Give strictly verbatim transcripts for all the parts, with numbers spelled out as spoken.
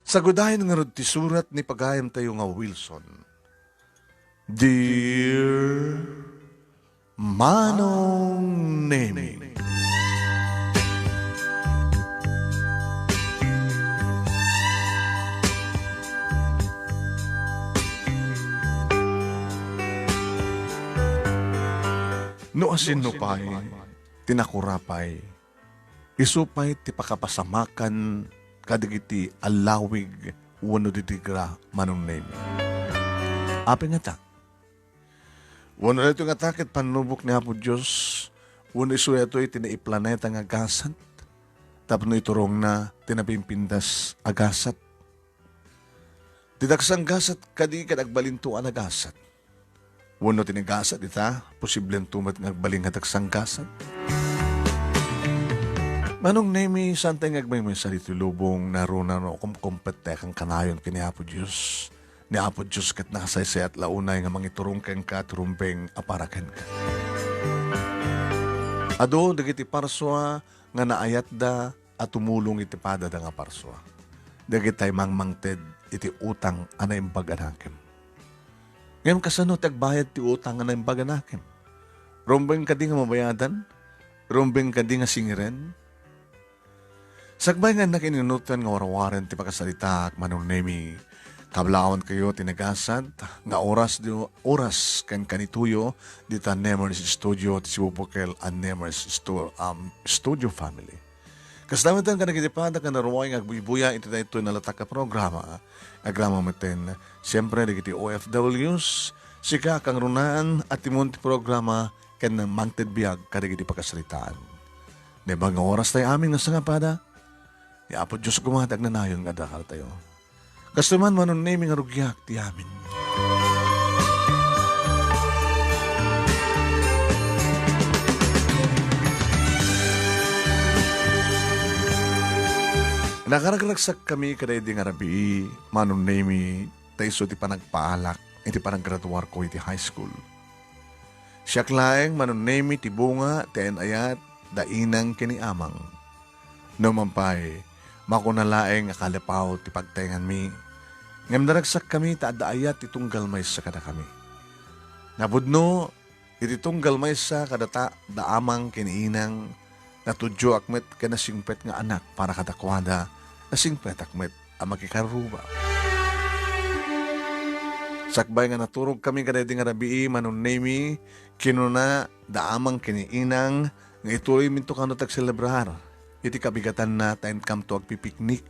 Sagudayen ngarud ti surat ni pagayamtayo nga Wilson. Dear Manong Nemi. No asinno pay ti nakurapay, isu pay ti pakapasamakan kadagiti allawig wenno didigra, Manong Nemi. Apay ngata? Wenno daytoy ngata ket pannubok ni Apo Dios, wenno isu daytoy ti naiplaneta nga gasat tapno iturongna ti napimpintas a gasat? Ti dagsanggasat kadi ket agbalinto a nagasat? Wenno ti nagasat ita, posiblento met nga agbalin nga dagsanggasat? Manong Nemi, saantay nga agmaymaysa ditoy lubong, naruna no kumkumpet ti kankanayon ken ni Apo Dios. Ni Apo Dios ket nakasaysayat la unay nga mangiturong kenka ti rumbeng a para kenka. Adu dagiti parsua nga naayatda a tumulong iti padada nga parsua. Dagitay mangmangted iti utang a naimbag a nakem. Ngem kasano ti agbayad ti utang a naimbag a nakem? Rumbeng kadi nga mabayadan? Rumbeng kadi nga singiren? Sakbay nga annak ininunoten nga warwaren ti pakasaritaak, Manong Nemi, kablawankayo ti nagasat nga oras di, oras ken kanituyo dita Nemers Studio, ti sibubukel a Nemers Stu-, um, Studio Family. Kasla metten kadagiti padada nga naruay nga agbuybuya iti daytoy nalatak a programa, agraman metten, siempre, dagiti O F Ws, sika, kangrunaan, a timon ti programa, ken mangted biag kadagiti pakasaritaan. Naimbag nga oras tay amin nga sangapada, ni Apo Dios koma ti agnanayon nga addakaltayo. Kastoy man, Manong Nemi, nga rugiak ti amin. Nakaragragsakkami kadaydi nga rabii, Manong Nemi, ta isu ti panagpaalak iti panaggraduarko iti high school. Siak laeng, Manong Nemi, ti bunga ti ay-ayat da inang ken ni amang. Numan pay, makuna laeng a kalipaw ti pagtaenganmi. Ngem naragsakkami ta adda ayat ti tunggal maysa kadakami. Napudno iti tunggal maysa kadata da amang ken ni inang, natudioak met ken nasingpet nga anak para kadakuada, nasingpetak met a makikarruba. Sakbay nga naturogkami kadaydi nga rabii, Manong Nemi, kinuna da amang ken ni inang nga ituloyminto kano ti agselebrar iti kabigatanna ta inkamto agpipiknik.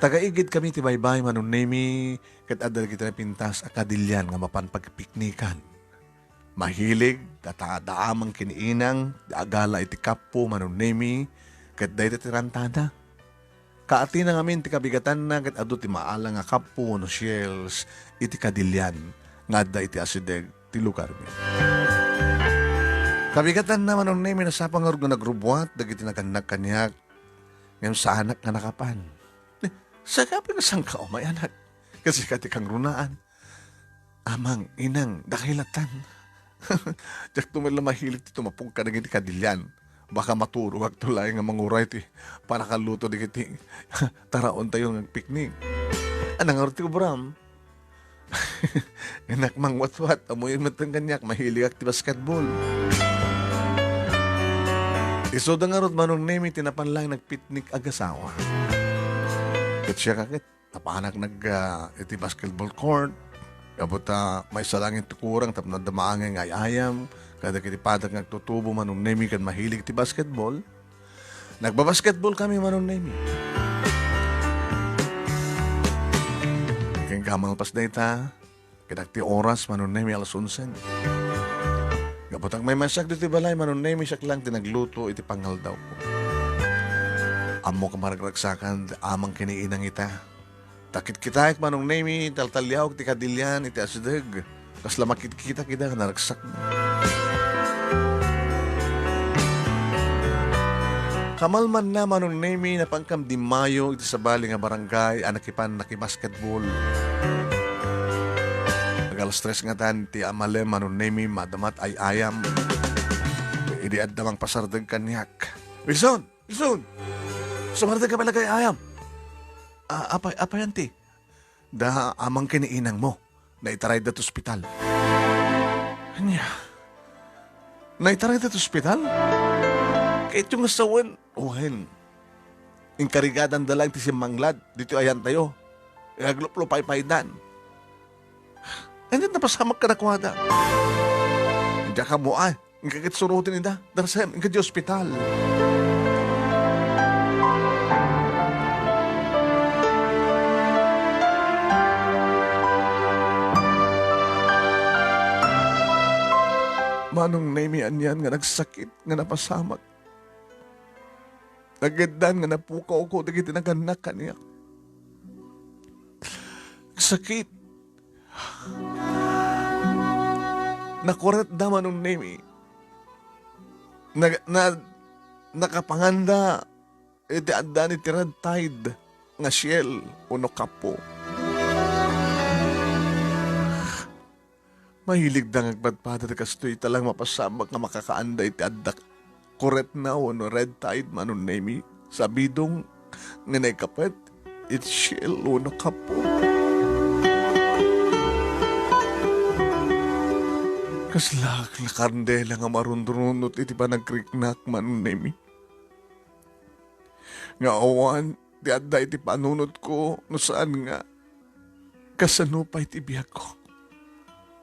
Taga-igidkami ti baybay, Manong Nemi, ket adda dagiti napintas a kadilian nga mapan pagpiknikan. Mahilig, data-, da amang ken ni inang, ti agala iti kappo, Manong Nemi, ket dayta ti rantada. Kaatina ngamin ti kabigatanna ket adu ti maala nga kappo wenno shells iti kadilian nga adda iti asideg ti lugarmi. Kabigatanna, Manong Nemi, nasapa ngarud nga nagrubuat dagiti nagannak kaniak, ngem saanak nga nakapan. Eh, saka pinasanka umay, anak. Kasi ka ti kangrunaan. Amang, inang, dakay latan. Diakto met la mahilig ti tumapog kadagiti kadilian. Baka maturogakto laeng nga manguray ti panakalluto dagiti taraontayo nga agpiknik. Ania ngarud ti ubram? Innak mangwatwat, ammoyo met kaniak, mahiligak ti basketball. Isuda ngarud, Manong Nemi, ti napan laeng nagpiknik agasawa. Ket siak ket napanak nag, ah, iti basketball court. Gapu ta maysa laeng ti kurang tapno adda maangay nga ay-ayam kadagiti padak nga agtutubo, Manong Nemi, ken mahilig ti basketball. Nagbabasketball kami, Manong Nemi. Ken kamalpas dayta, ket ti oras, Manong Nemi, alas onse. Gapu ta agmaymaysaak ditoy balay, Manong Nemi, siak laeng ti nagluto iti pangaldawko. Ammok a maragragsakan aman ken ni inang ita. Ta kitkitaek, Manong Nemi, taltaliawek ti kadilian iti asideg. Kasla makitkitak ida nga naragsak. Kamalmanna, Manong Nemi, napankam dimmayo iti sabali nga barangay a nakipan nakibasketball. Nag-alas tres ngatan ti amalem, Manong Nemi, madamat ay-ayam. Idi adda mangpasardeng kaniak. Wilson! Wilson! Sumardeng ka pay la kay ayam! A-, apay, apay, anti? Da amang ken ni inangmo, naitarayda ti ospital. Ania? Naitarayda ti ospital? Kayatyo nga sawen, wen. Inkarigadanda laeng ti simmanglad ditoy ayantayo. Agluplupaypaydan. Ania ti napasamak kadakuada? Diak ammo, ay. Inka ket suroten ida. Darsem, inka di ospital. Manong Nemi, anian nga nagsakit nga napasamak. Nageddan nga napukawko dagiti nagannak kaniak. Nagsakit. Nakuretda, Manong Nemi. Nag-, na-, nakapanganda iti addan iti red tide nga shell wenno kapo. Mahiligda nga agpadpada ti kastoy, ita lang mapasamak nga makakaanda iti adda kuretna wenno red tide, Manong Nemi, sa bidong nga naikapet iti shell wenno kapo. Kasla la kandela nga marunrunot iti panagkiknak, Manong Nemi. Nga awan ti adda iti panunotko no saan nga kasano pay ti biagko.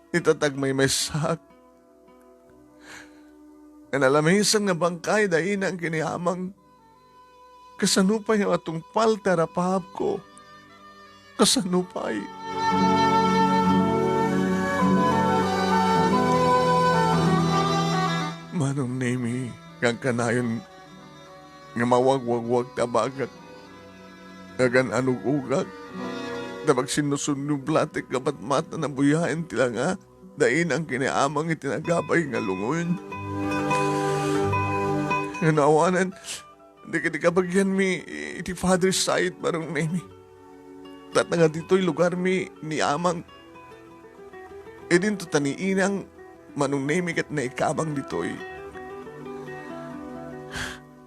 Ita ti agmaymaysaak nga nalamisan nga bangkay da inang ken ni amang. Kasano pay nga matungpal ti arapaapko? Kasano pay? Manong Nemi, kankanayon nga mawagwagwag ti abagak. Agan-anug-ugak, ta pagsinnusunnublatek gabat mata nabuyaen ti langa, da inang ken ni amang iti nagabay nga lungon. Ngem awanen, dagiti kabagianmi iti father's side, Manong Nemi. Tatanga ditoy lugarmi ni amang. Idinto ta ni inang, Manong Nemi, ket naikabang ditoy.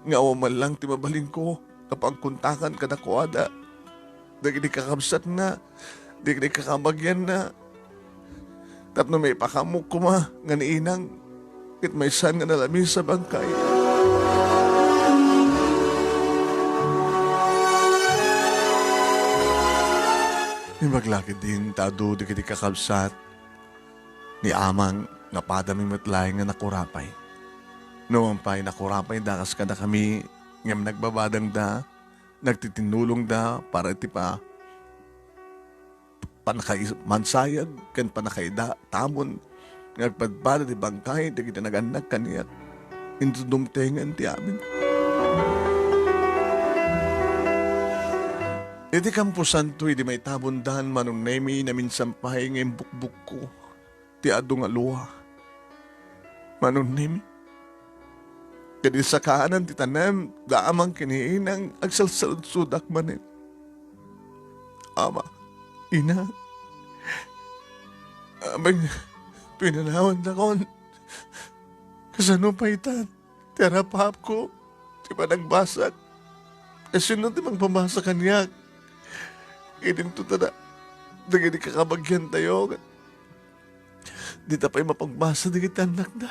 Nga awan man lang ti mabalinko nga pangkontakan kadakuada. Dagiti kakabsatna, dagiti kakabagianna, tapno maipakaammo koma nga ni inang ket maysa nga nalamisan a bangkay. Imbag la ketdin ta adu dagiti kakabsat ni amang nga padami met laeng nga nakurapay. Numan pay nakurapayda kas kadakami, ngem nagbabadangda, nagtitinnulongda para iti pa-, pannakaimansayag ken pannakaida tamon nga agpadpada ti bangkay dagiti nagannak kaniak. Inton dumtengen ti amin. Iti kamposanto, idi maitabondan, Manong Nemi, naminsan pay nga imbukbokko ti adu nga lua. Manong Nemi, ket idi sakaanan ti tanem, da amang ken ni inang agsalsaludsodak manen. Ama, ina, amin, pinanawandakon. Kasano pay ita ti arapaapko ti panagbasak? Kasino ti mangpabasa kaniak? Idinto ta da-, dagiti kakabagiantayo, dita pay mapagbasa dagiti annakda.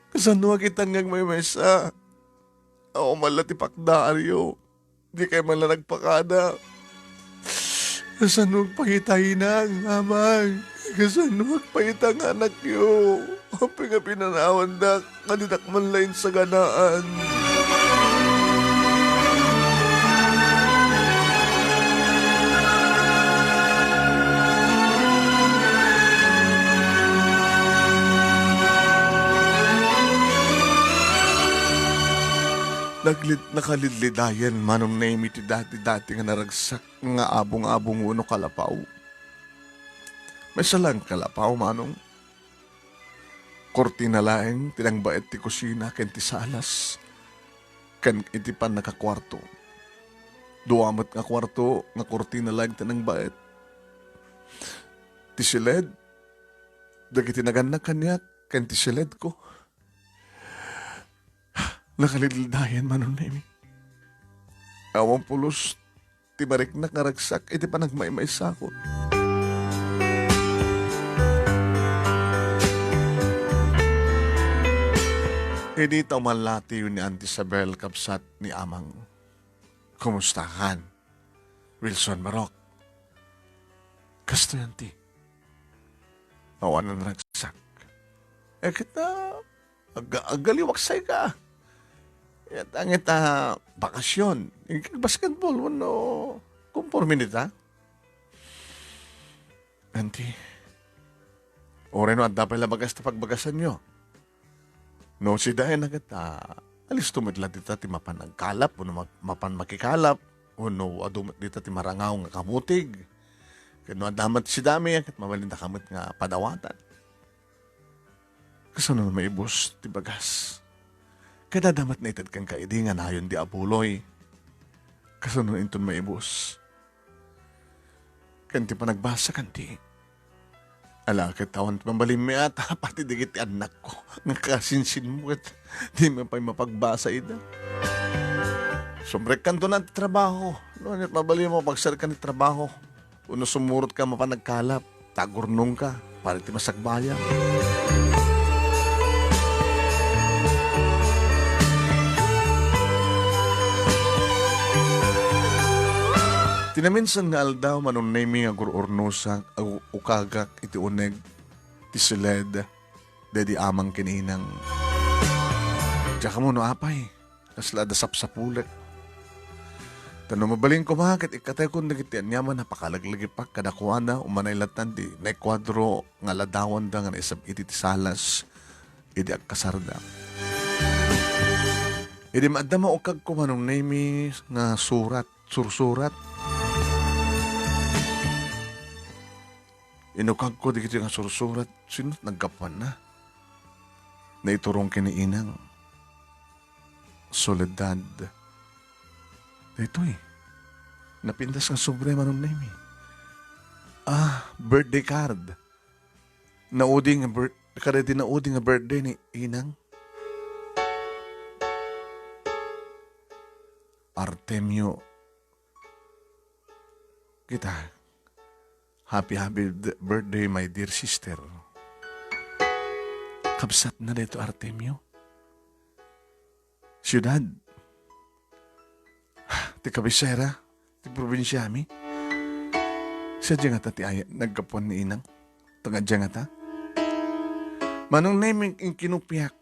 Kasano a ita nga agmaymaysa? Awan man la ti pakdaaryo. Dikay man la nagpakada. Kasano pay ita, inang, amang? Kasano pay ita nga anakyo? Apay nga pinanawandak nga didak man la insaganaan? Naglid-, nakalidlidayen Manong Nemi ti dati-dati nga naragsak nga abong-abong wenno kalapaw. Maysa laeng kalapaw, Manong. Kurtina laeng ti nangbaet ti kusina ken ti salas ken iti pannakakuarto. Dua met nga kuarto nga kurtina laeng ti nangbaet. Ti siled dagiti nagannak kaniak ken ti siledko. Nakalidlidayen Manong Nemi. Awan pulos ti mariknak nga ragsak iti panagmaymaysakon. Idi ta umallatiyo ni Auntie Isabel, kabsat ni Amang. Kumustakan, Wilson Barok? Kastoy, Auntie. Awan a naragsak. Eh, ket, ah, ag-, agaliwaksay ka. Ket angita bakasyon. Ket basketball, wenno konporme dita? Auntie, uray no adda pay la bagas ta pagbagasanyo. No, sida ay nagat, ah, alisto met la dita ti mapan agkalap, wenno ma-, mapan makikalap, wenno adu met dita ti marangaw nga kamutig. Ket no adda met sidami, ket mabalindaka met nga padawatan. Kasano no maibus ti bagas? Ket adda met naited kenka idi nga nayon di abuloy. Kasano inton maibus? Ken ti panagbasa, kanti. Ala, ket awan ti mabalinmi ata, pati dagiti annakko nga kasinsinmo ket dimi pay mapagbasa ida. Sumrekkanto na ti trabaho. No, ania ti mabalinmo, pagsarkan ti trabaho. Wenno sumurot ka mapan agkalap, ta agurnongka, para iti masakbayam. Ti naminsan nga aldaw, Manong Nemy, agur-urnosak, agu-, ukagak iti uneg ti siled daydi amang ken inang. Diak ammo no apay, kasla adda sapsapulek. Ta no mabalin koma ket ikkataykon dagiti aniaman a pakalaglagipak kadakuada, umanay latta ti naikuadro nga aladawanda nga naisab-it iti salas idi agkasarda. Idi maadda maukagko, Manong Nemy, nga surat, sursurat. Inukagko dagitoy nga sursurat, sino naggapuanna? Naiturong ken ni inang. Soledad. Daytoy. Napintas nga sobre, Manong Nemy. Ah, birthday card. Naudi nga bir-, kadaydi naudi nga birthday ni inang. Artemio. Kita. Happy, happy d-, birthday, my dear sister. Kabsatna daytoy, Artemio. Siudad. Ti kabisera ti probinsiami. Sadiay ngata ti ay-, naggapuan ni inang. Tangadiay ngata. Manong Nemy, inkinupiak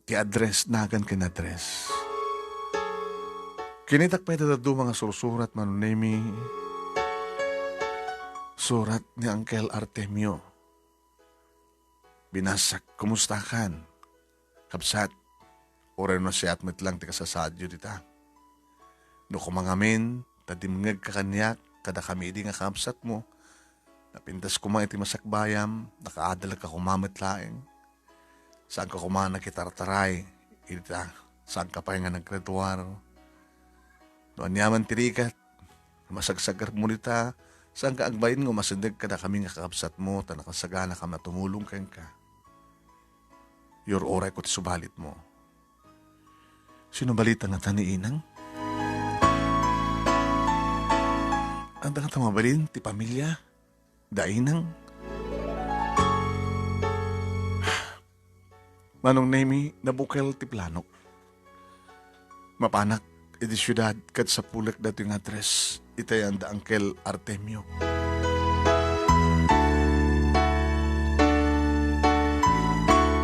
ti address, nagan ken address. Kinitak pay dayta duma nga sursurat, Manong Nemy. Surat ni Uncle Artemio. Binasak, kumustakan? Kabsat, uray no siak met lang ti kasasaadyo dita. No koma ngamin, ta dimngegka kaniak, kadakami idi nga kabsatmo, napintas koma iti masakbayam, nakaadalka koma met laeng. Saanka koma nakitartaray, ita, saanka pay nga naggraduar. No aniaman ti rigat, masagsagarmo dita, saanka agbalin nga umasideg kadakami nga kakabsatmo, ta nakasaganakami a tumulong kenka. Yur-urayko ti subalitmo. Sino balita ngata ni inang? Adda ngata mabalin ti pamilia? Da inang? Manong Nemy, nabukel ti planok. Mapanak iti siudad ket sapulek daytoy nga address iti ayan da Uncle Artemio.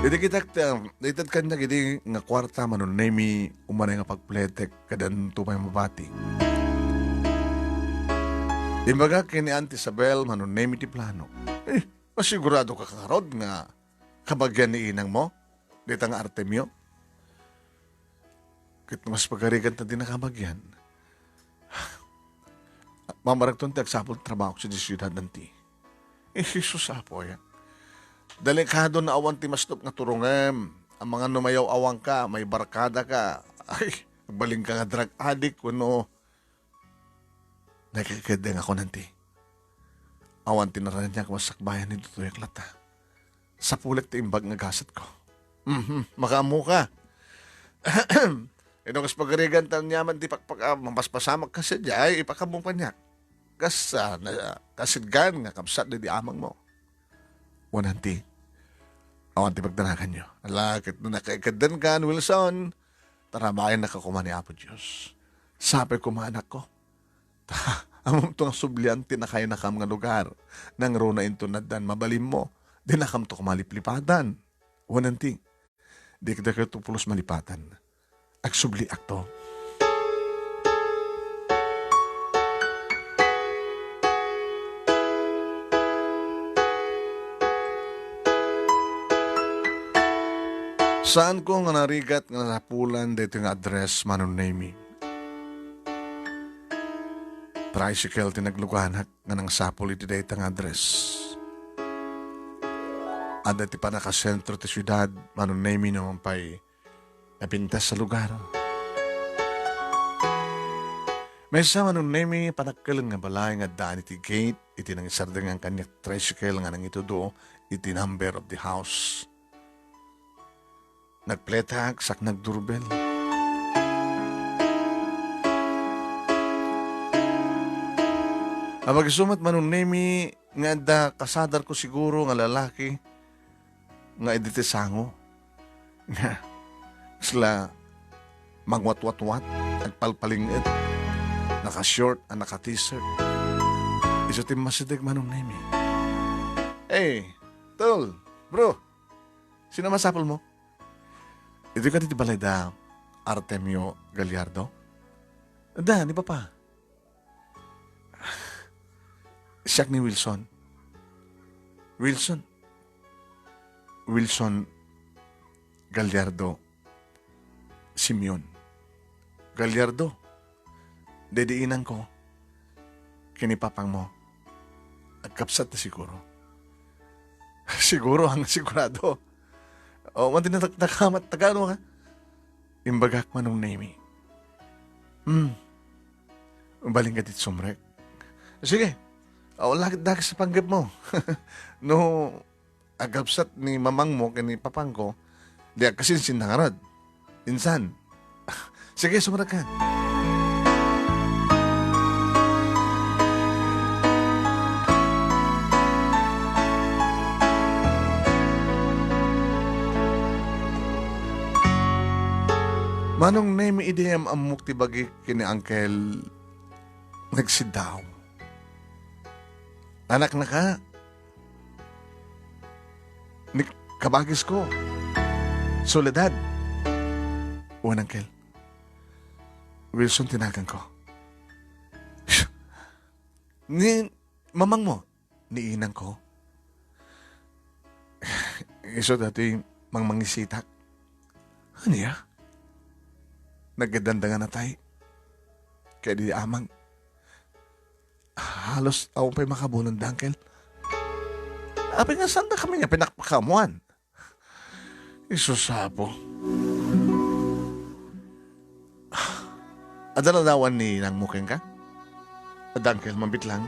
Idi kitak ta, naited kaniak idi nga kuarta, Manong Nemy, umanay nga pagpletek, kadanto pay mabati. Imbagak ken ni Auntie Isabel, Manong Nemy, ti plano. Eh, masigurado ka ngarud nga kabagian ni inangmo, dita nga Artemio? Ket no mas pagarigan ta di nakabagian, mamaragton ti agsapul ti trabaho sidi siudad, Auntie. Eh, Jesus, Apo, aya. Delikado no awan ti masnop nga turongem. Amangan no mayaw-awanka, maibarkadaka. Ay, agbalinka nga drug addict, wenno Nagkagedeng ako, Auntie. Awan ti naraniak masakbayan ni tutuyak latta. Sapulek ti imbag nga gasatko. Mhm, makaammoka. Ino kas pagarigan ta aniaman ti pakpak-, ah, mapaspasamak ka sadiay, ipakammo kaniak. Kas, ah, na, kasidgan nga kabsat di, di amangmo. Wen anti, awan ti pagdanaganyo. Ala, ket no nakaikaddan kan, Wilson, tarabayan na ka koma ni Apo Dios. Sapay koma, anakko. Ta, ammom to nga sublian ti nakainakam nga lugar. Nangruna inton addan mabalinmo, dinakam to koma liplipatan. Wen anti, dikdakto pulos malipatan. Agsubliakto. Saanko nga narigat nga nasapulan daytoy nga address, Manong Nemy. Tricycle ti nagluganak nga nangsapul iti dayta nga address. Adda ti pannakasentro ti siudad, Manong Nemy, no mapay napintas a lugar. Maysa, Manong Nemy, panakkel nga balay nga addaan iti gate iti nangisardeng kaniak tricycle nga nangitudo iti number of the house. Nagpletak, sak nagdurbel. Apag-isu met, Manong Nemy, nga adda kasadarko siguro nga lalaki nga idi ti sango. Nga, isla mangwatwatwat, agpalpaling-et, naka-short, a naka-t-shirt. Isu ti masideg, Manong Nemy. Hey, tol, bro, sino masapul mo? Iti kadi ti balay da Artemio Gallardo? Da, ni Papa. Siak ni Wilson. Wilson. Wilson Gallardo Simeon. Gallardo. Daydi inangko. Ken ni papangmo. Agkabsat ta siguro. Siguro, ang sigurado. O, mati na tak-, takamat, tagano ka? Imbagak, Manong Nemy. Hmm. Ubaling ka dit sumrek. Sige. Aw, lagit dakes sa panggep mo. No, agkabsat ni mamangmo ken ni papangko, di agkasinsin na ngarud. Insan. Sige, sumrek ka. Manong Nemy, idi am-ammok ti bagik ken ni Uncle, nagsiddaw. Anaknaka, ni kabagisko, Soledad. Wen, Uncle. Wilson ti naganko. Ni mamangmo, ni inangko. Isu daytoy mangmangisitak. Ania? Nagdandangan natay. Kadi amang. Halos awan pay makabulan da, Uncle. Apay nga saan da kami nga pinakpakaammuan? Isu sa Apo. Adda ladawan ni inangmo kenka? Adda, Uncle, mabitlang.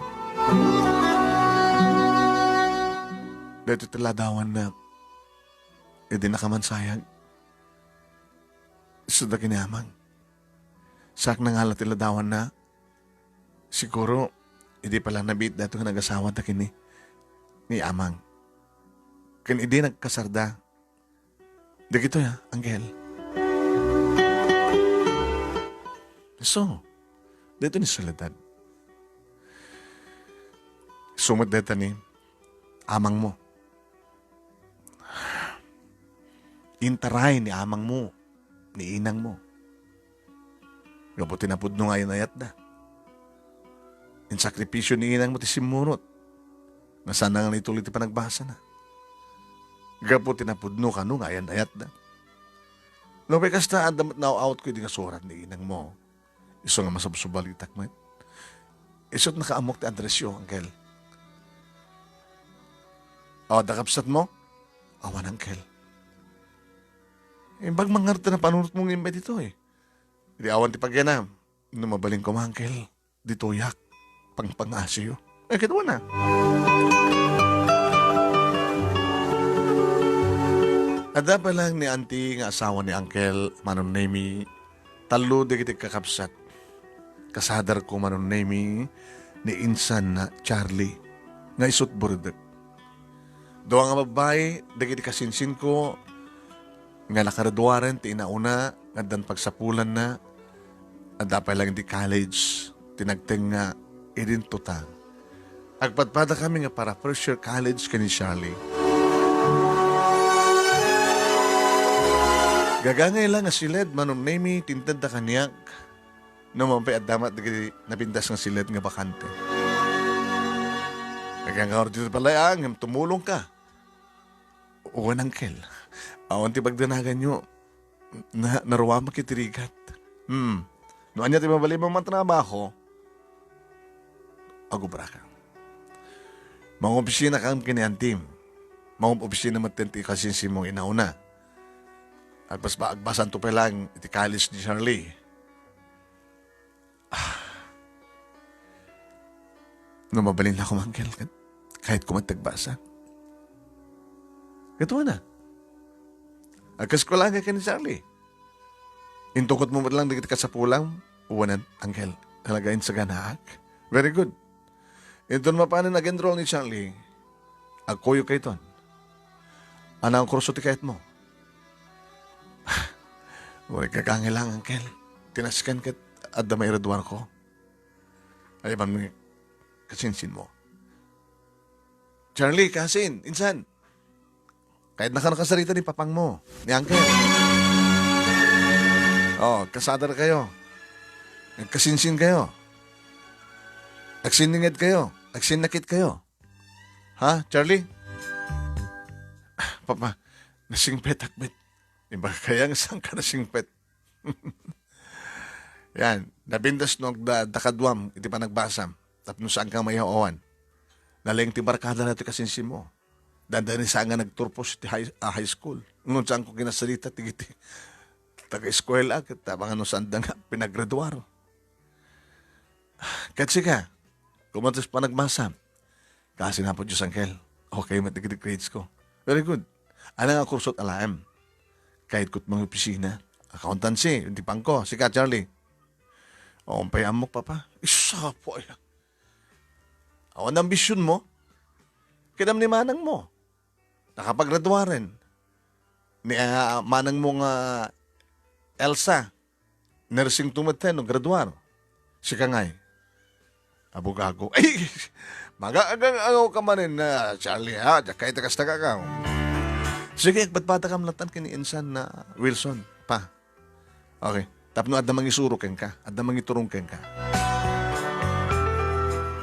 Daytoy ti ladawanna. Idi nakaman sayang. Isu da ken ni amang. Saak nangala ti ladawanna. Siguro, idi pay la nabiit daytoy nga nagasawa da ken ni, ni amang. Ken idi nagkasarda, dagitoy, a, Uncle. So, daytoy ni Soledad. Isu met dayta ni amangmo. Intaray ni amangmo, ni inangmo. Gapu ti napudno nga ayan-ayatda. Insakripisio ni inangmo ti simmurot. Nga saan nga naituloy ti panagbasana. Gapu ti napudno kano nga ayan-ayatda. Nupay kasta, adda met naaw-awatko idi nga surat ni inangmo. Isu nga masubsubalitak met. Isu't nakaammok ti addressyo, Uncle. O, adda kabsatmo? Awan, Uncle. Imbag mangngeg ta napanunotmo nga immay ditoy. Idi awan ti pagyanam. No mabalin koma, Uncle, ditoyak. Pangpangasiyo. Ay, kitawa na. Adda pay lang ni Auntie nga asawa ni Uncle, Manong Nemy, Tallo dagiti kakabsat. Kasadarko, Manong Nemy, ni insan na Charlie, nga isut' buredek. Dua nga babbai dagiti kasinsinko nga nakagraduaren ti inauna nga addan pagsapulanna, adda pay laeng ti college ti nagtengnga idinto ta. Agpadpadakami nga para first year college ken ni Charlie. Gagangay la nga siled, Manong Nemy, ti intedda kaniak, no maupay adda met dagiti napintas nga siled nga bakante. Agangawar ditoy balay, a, ngem tumulongka. Wen, Uncle. Awan ti pagdanaganyo. Na, naruamak iti rigat. Hmm. No ania ti mabalinmo nga trabaho, agubrakam. Mangopisinakam ken ni Antim. Mangopisina metten ti kasinsinmo nga inauna. Agpas-, agbasanto pay laeng iti college ni Charlie. Ah. No mabalin la koma, Uncle, ket kayatko met ti agbasa. Ket wen a. Agkaeskuelaka ken ni Charlie. Intukotmo met laeng dagiti kasapulam. Wen, Uncle. Talaga, insaganaak. Very good. Inton mapanen ag-enroll ni Charlie, agkuyogkayton. Ania nga kurso ti kayatmo? Uray, gagangay laeng, Uncle. Ti nasken ket adda mairaduarko. Ay, man, kasinsinmo. Charlie, kasin, insan. Kayatnaka nakasarita ni papangmo, ni Uncle. Oh, agkasadarkayo. Agkasinsinkayo. Agsinningedkayo. Agsinnakitkayo. Ha, Charlie? Ah, Papa, nasingpetak met. Imbagak aya nga saanka nasingpet. Yan, napintas no adda, adda kaduam iti panagbasam tapno saanka maiaw-awan. Nalaing ti barkada daytoy kasinsinmo. Dandani sa nga nagturpos iti high, ah, high school. Ngem saanko kinasarita dagiti taga-eskuela ket amangan no saanda nga pinagraduar. Ket sika, kumatis panagbasam. Kaasi nga, Apo Dios, Uncle. Okay met dagiti grades ko. Very good. Ania nga kurso ti alaem? Kayatko ti mangopisina. Accountancy, iti pangko. Sika, Charlie. Awan pay ammok, Papa. Isa po, ay. Awan ambisionmo? Kidam ni manangmo. Nakapagraduaren. Ni, ah, manangmo nga Elsa. Nursing to met no graduar. Sika ngay? Abogado. Ay, maga-, aga-, agaw ka manen na, Charlie, ha? Diak kayat a kasta ka, ka. Sige, agpadpadakam latta ken ni insan na Wilson, pa. Okay. Tapno adda mangisuro kenka, adda mangiturong kenka.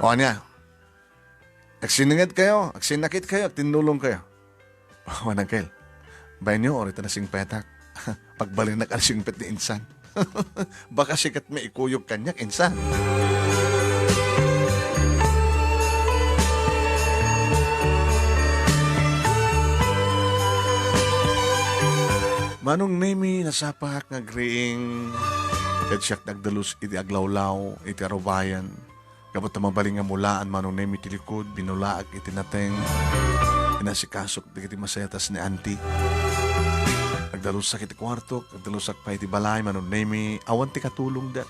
O, ania? Agsinningedkayo, agsinnakitkayo, agtinnulongkayo. Awan, Uncle. Bainyo, uray ta nasingpetak. Pagbalinnak a nasingpet ni insan. Baka sika ti maikuyog kaniak, insan. Manong Nemy, nasapak nga agriing ket siak ti agdalus iti aglawlaw iti arubayan. Gapu ta mabalin nga mulaan, Manong Nemy, ti likud, binulaak iti nateng. Inasikasok dagiti masetas ni Auntie. Agdalusak iti kuartok, agdalusak pay iti balay, Manong Nemy, awan ti katulongda.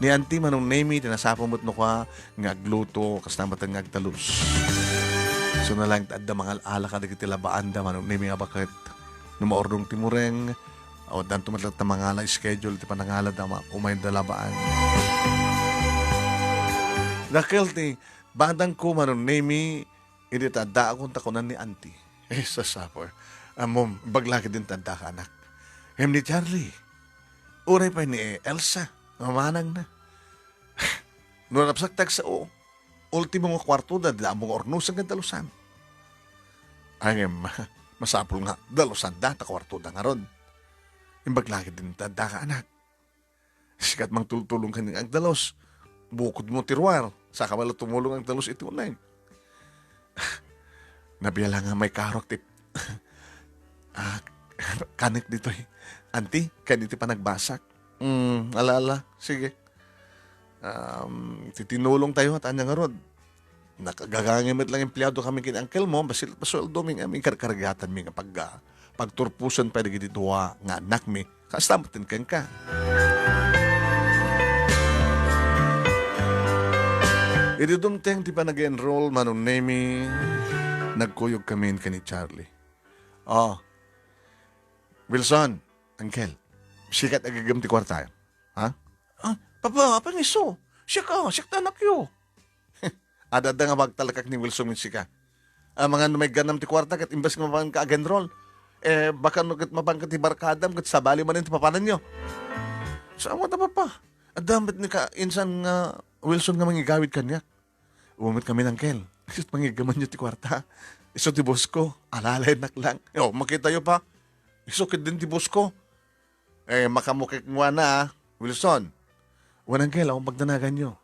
Ni Auntie, Manong Nemy, ti nasapa met no kua nga agluto, kasta met nga agdalus. Isuna laeng ti adda mangal-ala kadagiti labaanda, Manong Nemy, nga baket. No maurdong ti mureng, awan danto met latta mangala schedule ti panangalada ma-, umayda labaan. Dakkel ti badangko, Manong Nemy, idi ta addaakon ta kunan ni Auntie. Eh, sasapo. Ammom, imbag la ketdin ta addaka, anak. Ngem ni Charlie, uray pay ni Elsa, mamanangna. No narapsak ti agsao, ultimo nga kuartoda, dida ammo nga urnosen ken dalusan. Ay, ngem, masapul nga dalusanda ta kuartoda ngarud. Imbag la ketdin ta addaka, anak. Sika ti mangtultulong ken agdalus. Bukodmo ti ruar. Saka pay la tumulong agdalus iti uneg. Nabiala nga maikarok ti, ah, kanek ditoy, Auntie, ken iti panagbasak. Mm, ala, ala. Sige. Um, ti tinulongtayo, at ania ngarud? Nakagagangay met lang empleado kami ken uncle mo, basit pasueldomi nga inkarkargatanmi nga pag-, ah, pagturposen pay dagiti dua nga annakmi, kasta met ken kenka. Idi dumteng ti panag-enroll, Manong Nemy, nagkuyog kami ken ni Charlie. Oh, Wilson, Uncle, sika ti agigem ti kuarta. Ha? Ah, Papa, apay nga isu? Siak a, siak ti anakyo. Adda-adda nga magtalkak ni Wilson ken sika. Amangan no maigannam ti kuarta ket imbes nga mapanka ag-enroll, eh, baka no ket mapanka ti barkadam ket sabali manen ti papananyo. Saan ta, Papa? Adda met ni ka insan nga Wilson nga mangigawid kaniak. Umet kami, Uncle. Isu ti pangigamyo ti kuarta. Isu ti boss ko. Alalaynak lang. O, makitayo pa. Isu ketdin ti boss ko. Eh, makamukek ngua na, ah. Wilson. Wen, Uncle, awan pagdanaganyo.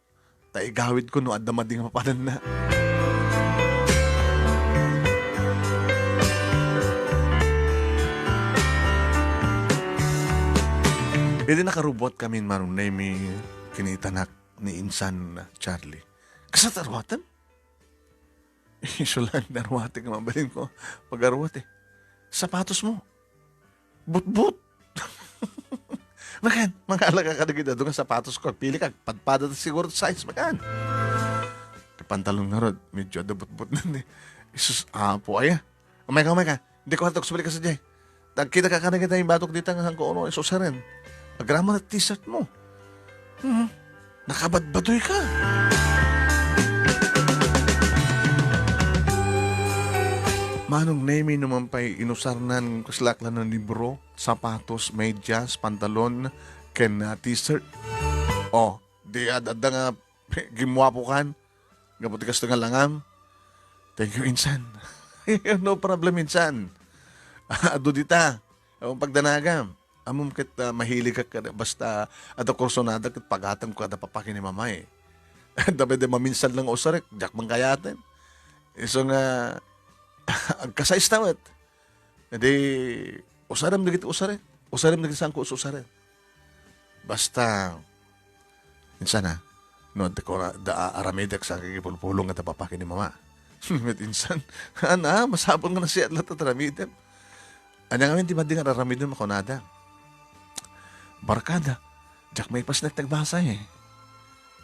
Ta igawidko no adda madi nga mapananna. Idi nakarubuat kami, Manong Nemy, kinitanak ni insan Charlie. Kasla ti aruatem? Isu laeng ti aruatek nga mabalinko. Pag-aruat, eh. Sapatosmo. Butbot. Makan, mangalaka kadagiti adu nga sapatosko. Agpilika, padpada ta siguro ti size, makan. Ti pantalon ngarud, medyo adda butbot na ni. Isus, Apo, aya. Umayka, umayka. Dika, kuarta, agsublika sadiay. Agkitaka kadagita imbatok dita nga sangko uno, isu saren. Agraman ti t-shirt mo. Hmm. Nakabadbadoy ka. Manong Nemy, no man pay inusarnan, kaslak lang nga libro, sapatos, medyas, pantalon, ken, ah, t-shirt. Oh, di ad-, adda nga gimwapo kan. Gapu ti kasto nga langam. Thank you, insan. No problem, insan. Adu dita. Awan pagdanagam. Ammom ket, ah, mahiligak kada basta adda kursunada ket pagatanko kada papa ken ni mama, eh. Adda pay di maminsan lang usarek, diak man kayaten. Isu nga, agkasaysta met. Idi, usarem dagiti usarek. Usarem dagiti sangko usarek. Basta, insan a, no, adda ko, adda a-, aramidek sa kagipulpulong nga adda papa ken ni mama. Met insan, ana, masapul nga nasiat latta ti aramidem. Ania ngamin ti madi nga aramidem a kunada? Barkada, diak maipasnek ti agbasa, eh.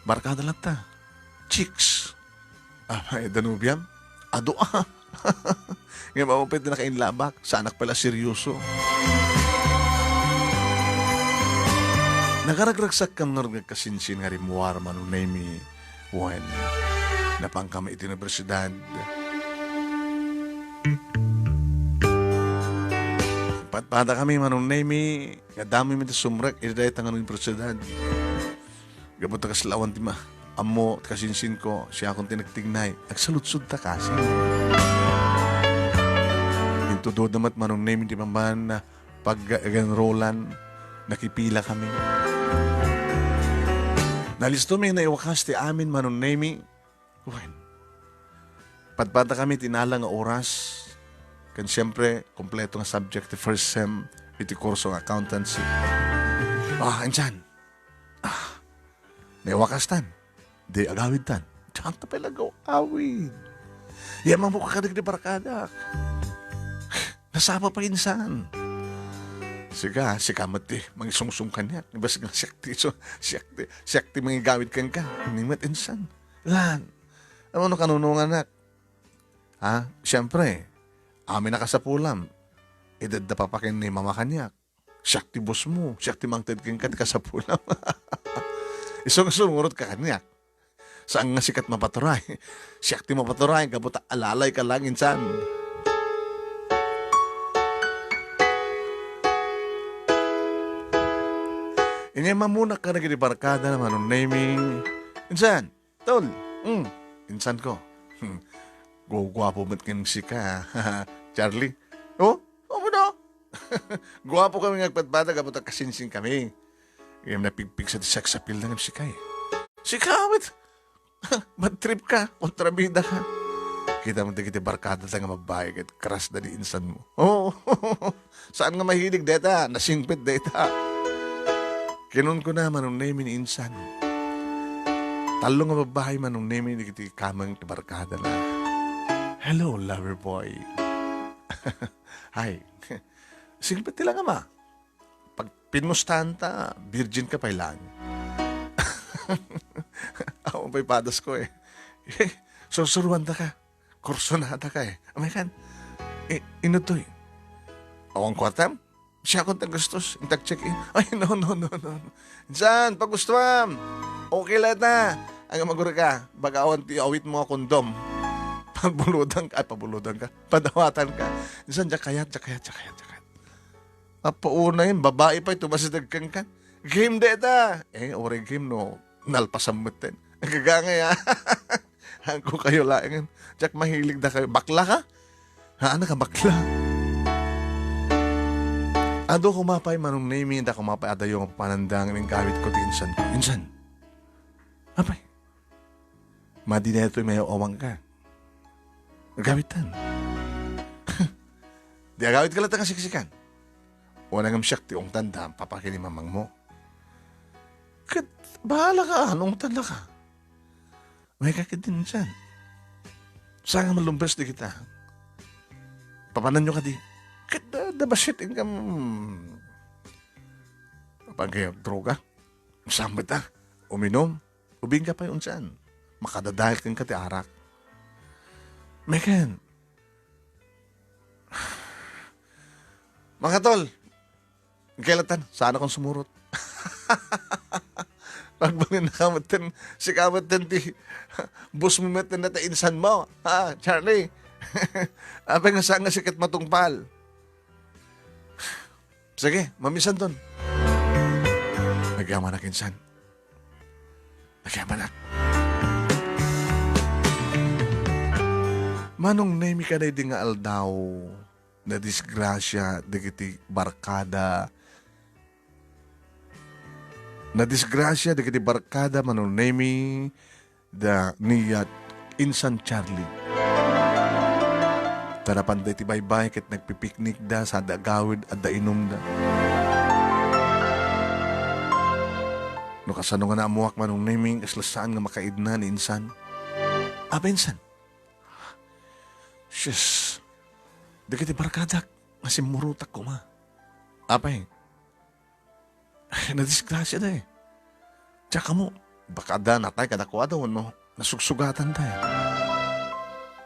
Barkada latta. Chicks. Apay, danubiam? Adu a. Ngem awan pay ti nakainlabak, saanak pay la seryoso. Nagaragragsak ken ngarud nga agkasinsin nga rimmuar, Manong Nemy, wen napankami iti universidad. Patpata kami, Manong Nemy, nga damo mi ti sumrek iti dayta nga universidad. Gapu ta kasla awan ti ma-, ammo ti kasinsinko, siakon ti nagtignay. Agsaludsodta kasin. Intudo da met, Manong Nemy, ti paman pag-enrollan, nakipila kami. Nalisto mi, naiwakas ti amin, Manong Nemy. Wen. Padpada kami ti nala nga oras. Ken siempre, kompleto nga subject ti first sem iti kurso nga accountancy. Ah, insan. Ah, naiwakastan. Di agawidtan. Diakta pay la agaw-awid. Yamanmo ka kadagiti barkadak. Nasapa pay insan. Sika, sika met ti mangisungsong kaniak. Imbes nga siak ti isu, siak ti, siak ti mangigawid kenka. Ni met insan. Lan, ano no kanunonganak? Ha? Siempre, amin a kasapulam. Idadda papa ken ni mama kaniak. Siak ti boss mo, siak ti mangted kenka ti kasapulam. Isungsungot ka kaniak. Saan nga sika ti mapaturay? Siak ti mapaturay, gapu ta alalayka lang insan. Inyay mammunak kadagiti barkada, Manong Nemy. Insan, tol, mm, insan ko. Hmm, guguapo met ken sika, Charlie. Oh, amo no? Guapo kami nga agpadpada gapu ta kasinsin kami. Ngem napigpigsa ti sex appeal na ngem sika, eh. Sika, awit. Bad trip ka, kontrabida ka. Kita mo dagiti barkada ta nga babae ket crush da ni insan mo. Oh, saan nga mahilig deta, nasingpet deta. Kinun ko na, Manong Nemy ni insan. Tallo nga babae, Manong Nemy, dagiti kameng ti barkada na. Hello, lover boy. Hi. Singpet ti langam a. Pag pinmustan ta, virgin ka pay laeng. Awan pay padasko eh. Sursuruandaka. Kursunadaka eh. Amay kan, i-, inudtoy. Awan kuartam? Siakon ti aggastos, inta agcheck-in. Ay, no, no, no, no. Insan, pagustuam. Okay la ita. Ania, magurika, baga awan ti awitmo a kondom. Pabuludanka, ay, pabuludanka. Padawatanka. Insan, diak kayat, diak kayat, diak kayat, diak kayat. Apo, unay, babai pay tumasideg kenka. Game dayta. Eh, uray game no nalpasam metten. Agagangay, ah. Haanko kayo laengen. Diak mahilig dakayo. Bakla ka? Haan ka bakla? Adu koma pay, Manong Nemy, adda koma pay adayo nga papanandang, inggawidko ti insanko. Insan? Apay, madi daytoy mayaw-awangka. Gawitan. Di agawidka latta nga siksikan. Wen ngem siak ti ungtanda, papa, ken ni mamangmo. Ket bahala ka, no ungtanda ka. Mayka ketdin insan. Saan nga mallumbes dagita? Papananyo kadi? Ket da, da bassit, inkam, papankayo droga? Saan met a? Uminum? Ubingka pay unsan? Makadadael kenka ti arak. Meken. Makatol. Kailatan, saan akon sumurot. Pagbalinna ka metten, sika metten ti boss mo metten dayta insanmo. Ha, Charlie? Apay nga saan nga sika ti matungpal? Sige, mamisanton. Nagyamanak insan. Nagyamanak. Manong Nemy, kadaydi nga aldaw, nadisgrasia dagiti barkada. Nadisgrasia dagiti barkada, Manong Nemy, da ni, ah, insan Charlie. Ta napanda iti baybay ket nagpipiknikda, sada agawid, adda inumda. No kasano nga naammoak, Manong Nemy, kasla saan nga makaidna ni insan. Apay, insan? Sus, dagiti barkadak nga simmurotak koma. Apay, nadisgrasiada eh. Diak ammo, baka adda natay kadakuada wenno nasugsugatanda eh.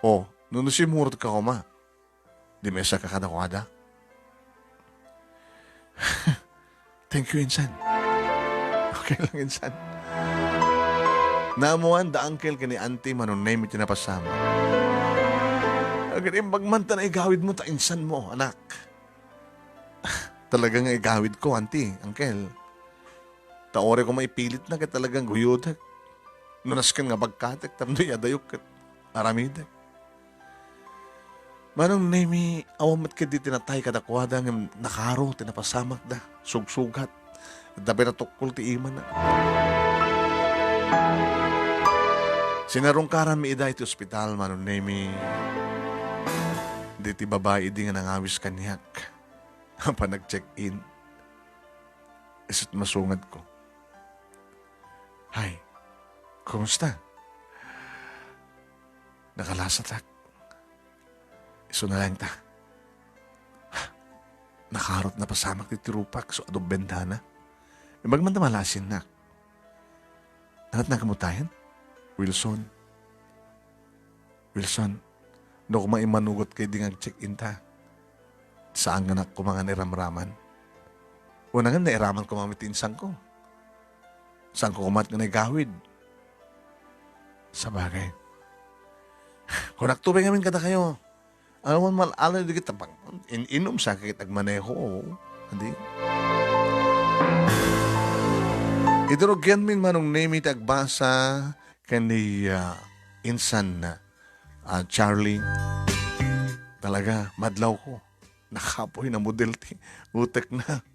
O, no, no simmurotka koma, di maisaka kadakuada? Thank you, insan. Okay lang, insan. Naammoan da uncle ken ni auntie, Manong Nemy, ti napasamak. Agad imbag man ta naigawidmo ta insanmo, anak. Talaga nga igawidko, auntie, uncle. Ta uray koma ipilitna ket talagang guyodek. No nasken nga bagkatek, tapno iyadayok ket aramidek. Manong Nemy, awan met ketdi ti natay kadakuada ngem nakaro ti napasamakda, sugsugat. Adda pay natukkol ti imana. Sinarungkaranmi ida iti ospital, Manong Nemy. Diti babai idi nga nangawis kaniak. Apan nag-check-in. Isu't masungadko. Hay, kumusta? Nakalasatak. Isu na laeng ta. Nakarot napasamak ti tirupak, so adu bendana. Imbag man ta malasinnak. Anat na kamutayan? Wilson. Wilson, no koma immanugot kay di nga ag-check-in ta. Saan nga nak koma nga nairamraman? Una nga nairaman koma met ti insanko. Saan ko koma nga naigawid? Sabagay. Kunak tubay ngamin kadakayo. Awan mal-, alam di kita pang in-, inum sa kit agmaneho. Hindi? Iti rugianmin, Manong Nemy, ti agbasa ken ni, ah, insan, ah, Charlie. Talaga, madlawko. Nakapoy, namudel ti utekna.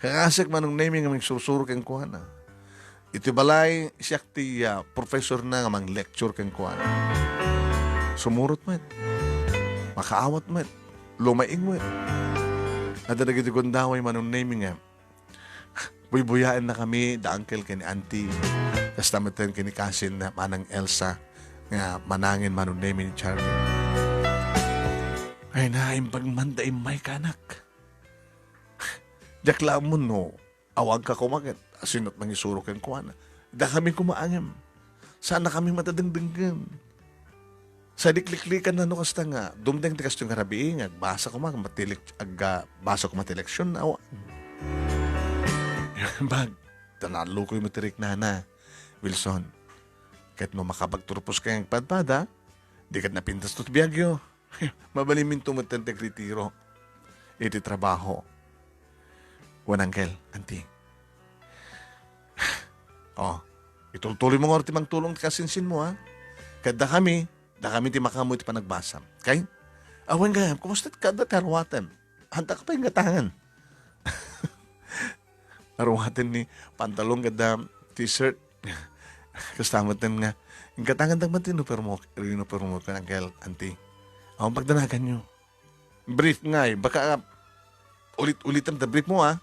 Kakasek, Manong Nemy, nga mangsursuro kenkuana. Iti balay, siak ti, ah, professorna nga mang-lecture kenkuana. Sumurot met. Makaawat met. Lumaing met. Adda dagiti gundaway, Manong Nemy, nga buybuyaennakami da uncle ken ni auntie. Kasta metten ken ni cousin na Manang Elsa nga manangen, Manong Nemy, ni Charlie. Ay, naimbag man da immay, kanak. Diak la ammo no Awan ka koma ket asino ti mangisuro kenkuana. Dakami koma ngem, saannakami met a dengdenggen. Sa likliklikan na no kasta nga, dumteng ti kastoy nga rabii nga agbasa koma, mati lek-, agbasa koma ti leksyon, awan. Bag, ta nalukoy met ti riknana, Wilson. Ket no makapagturpos ka nga agpadpada, di ket napintas ti biagyo. Mabalinminto met ti agritiro iti trabaho. Wen, Uncle, Auntie. Oh, itultuloy mo ngarud ti mangtulong ti kasinsinmo, ha? Ket dakami, dakami ti makaammo iti panagbasam. Kay? Awan gayam, kumusta ti kada ti aruatem? Handa ka pay inggatangan. Aruaten ni pantalon kada t-shirt. Kasta met nga, inggatangan da met ti inupermo, inupermo ken Uncle, Auntie. Awan pagdanaganyo. Brief ngay, baka ulit-ulitem ta brief mo, ah.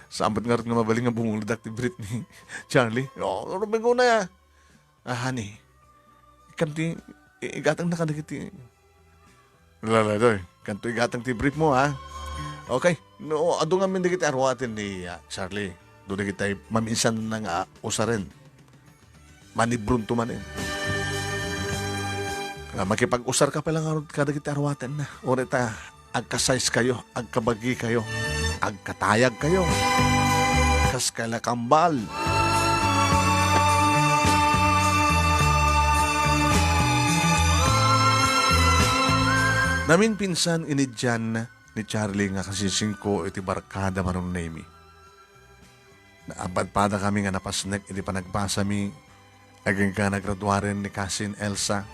Saan met ngarud nga mabalin nga bumuldak ti brief ni Charlie? Oh, Domingo na ya. Ah, honey, ikam ti i-, igatang na kadagiti. Lala, doy, kanto igatang ti brief mo, ha? Okay. No, adu ngamin dagiti aruaten ni, ah, Charlie. Do dagiti maminsan na nga usaren. Manibrunto manen. Ah, makipag-usar ka pala ngarud kadagiti aruaten na. Uri ta, agka-size kayo, agkabagi kayo, agkatayag kayo. Kas kala kambal. Naminpinsan, inidyan ni Charlie nga kasisingko iti barkada, Manong Nemi. Naapadpadakami nga napasnek iti panagbasami, agingga nagraduaren ni Kasin Elsa.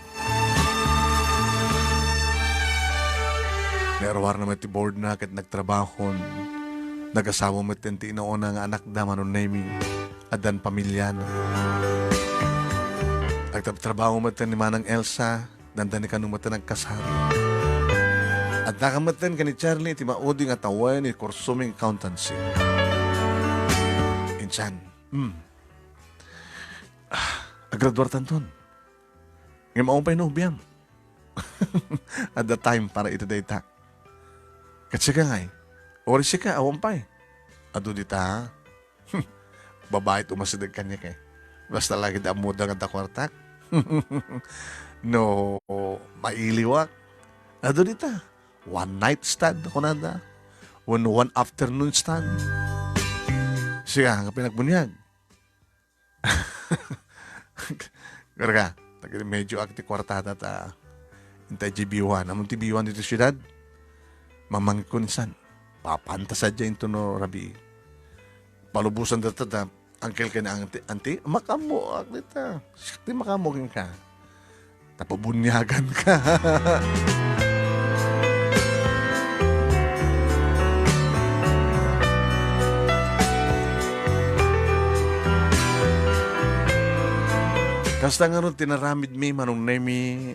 Nairuarna met ti boardna ket nagtrabahon. Nagasawa met ti inauna nga anakda, Manong Nemi. Addan pamiliana. Agtrabtrabaho met ni Manang Elsa. Dandani kano met nagkasar. Adda ka met ken ni Charlie ti maudi nga tawen ni kursoming accountancy. Insan, hmm. Ah, agraduartanton. Ngem awan pay nobiam. Adda time para iti dayta. Ket sika ngay, uri sika, awan pay. Adu dita, ha? Babai ti umasideg kaniak, eh. Basta lagi da ammoda nga adda kuartak. No mailiwak, adu dita. One night stand, kunada. One, one afternoon stand. Siya, nga pinagbuniag. Karga, tagi medyo ak ti kuartada ta intay di B one. Ammom ti B one ditoy siudad? Mamangkon insan. Papantas sadiay intono rabii. Palubosan data ta, uncle ken auntie, auntie, makaammoak dita. Siak ti makaammo kenka. Ta pabuniagan ka. Kasta ngarud ti naramidmi, Manong Nemi,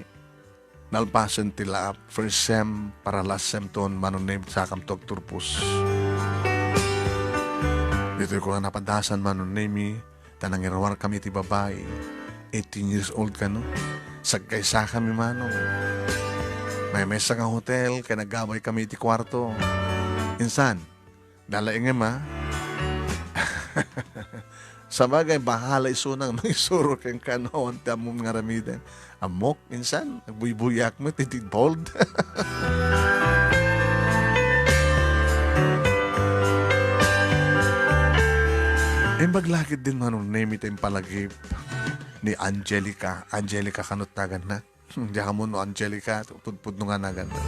nalpasen ti la first sem para last sem ton, Manong Nemi, sakamto agturpos. Ditoy ko nga napadasan, Manong Nemi, ta nangiruar kami ti babai. Eighteen years old kano. Sagkaysa kami, Manong. Maymaysa nga hotel, ket nagabay kami iti kuarto. Insan, nalaingem, a? Sabagay, bahala isuna nga mangisuro kenka no awan ti ammom nga aramiden. Ammok, insan, nagbuybuyak met iti bold. Imbag la ketdin, Manong Nemi, ti impalagip ni Angelica. Angelica kano ti naganna? Diak ammo no Angelica, pudpudno nga naganna.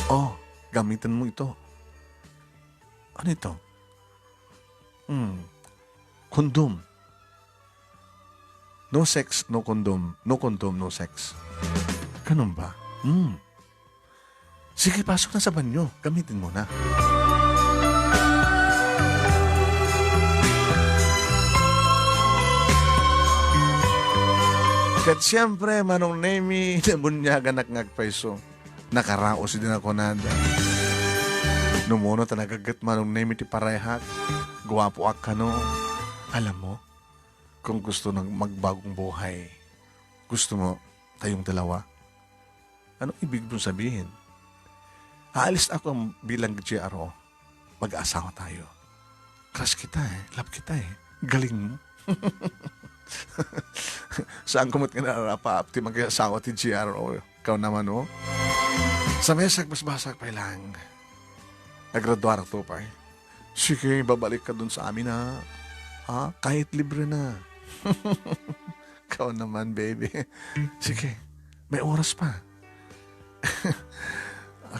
Oh, gamiten mo ito. Ano ito? Hmm. Condom. No sex, no condom. No condom, no sex. Ganun ba? Hmm. Sige, pasok na sa banyo. Gamitin mo na. Ket siempre, Manong Nemi, nabuniaganak nga agpayso. Nakaraos idi nakunada. Numuno ta nagaget, Manong Nemi, ti parehak. Guapoak kano. Alam mo, kung gusto nang magbagong buhay, gusto mo kayong dalawa? Ano ibig mong sabihin? Aalis ako bilang G R O. Mag-aasawa tayo. Crush kita eh. Love kita eh. Galing mo. Saan ko mo't nga nararapaap ti mag-asawa ti G R O? Ikaw naman, oh. Sa mesa, basbasak pa lang. Nagraduar to pa eh. Sige, babalik ka dun sa amin, ha? Ha? Kahit libre na. Ikaw naman, baby. Sige, may oras pa.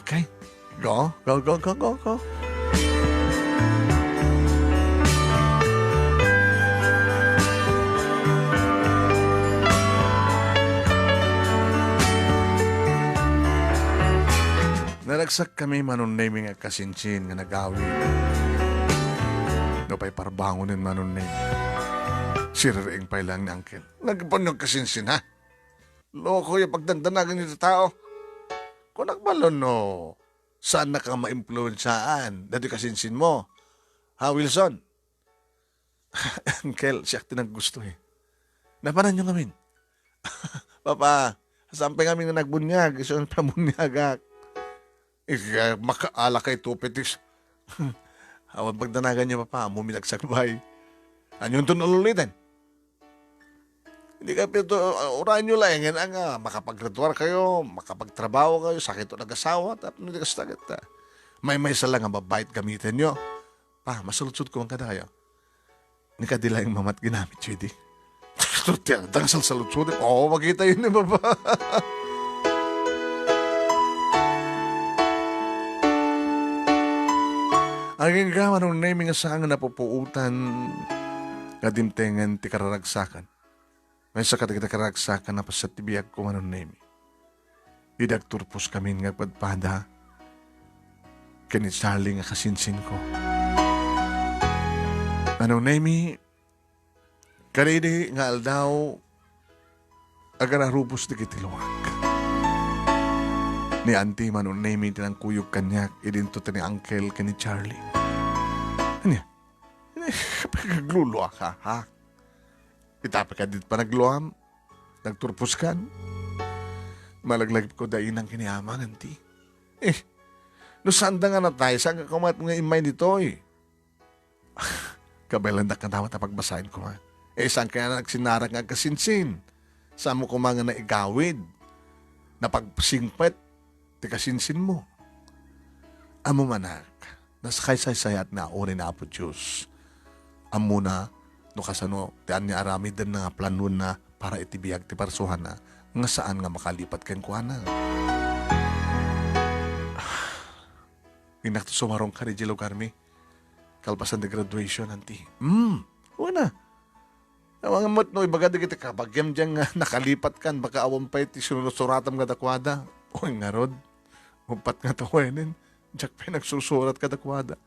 Okay? Go, go, go, go, go, go. Naragsak kami, Manong Nemi, nga kasinsin nga nagawid. Nupay parbangonen, Manong Nemi. Siriring pay lang ni Uncle. Nagpanyog kasinsin, ha? Loko ya pagdandanagan iti tao. Kunak balo no, saan na ka maimpluwensaan dati kasinsin mo? Ha, Wilson? Uncle, siak ti naggusto eh. Napanan nyo ngamin? Papa, saan pay ngamin nga nagbunyag? Isu nga pamunyagak. Ika, makaala kay tupitis. Awan pagdanagan niya, Papa. Ammom ti nagsakbay. Anianto nga ululiten? Hindi kayo pito, uh, uray nyo laengen nga makapaggraduar kayo, makapagtrabaho kayo, sakit o nag-asawa, tapno di kasta kita. Maymaysa lang nga mabait gamitan nyo. Pa, masaludsod ko man kada kayo. Ni kadi laeng mamat ginamit, J D. Ti adda nga salsaludsod. Oo, makita yun ni Baba. Agingga, Manong Nemi, nga saan nga napupuotan nga dimtengen ti kararagsakan. Maysa kadagiti kararagsakan a paset ti biagko, Manong Nemi. Idi agturpos kami nga agpadpada ken ni Charlie nga kasinsinko. Manong Nemi, kadidi nga aldaw, agararubos dagiti luak. Ni Auntie, Manong Nemi, ti nangkuyog kaniak, idinto ti ni Uncle ken ni Charlie. Ania? Ania? Agluluaka, ha? Ita pay kadi ti panagluam? Nagturposkan? Malaglagipko da inang ken ni amang, Auntie. Eh, no saanda nga natay, saan ka kumat nga immay ditoy? Kabaelandak nga dapat a pagbasaen koma. Eh, saan kaya nagsinnarak nga agkasinsin? Saanmo koma nga naigawid? Napagsingpet ti kasinsinmo? Ammom, anak, nasakaysaysayat nga uray ni Apo Dios. Ammona no kasano ti ania aramidenna nga planonna para iti biag ti parsuana nga saan nga makalipat kenkuana. Innak ti sumarungkar idiay lugarmi. Kalpasan ti graduation, Auntie. Hmm, wen a. Awan met no ibaga dagiti kabagiam diay nga nakalipatkan, baka awan pay ti sinursuratmo kadakuada. Wen ngarud, uppat nga tawenen, diak pay nagsursurat kadakuada.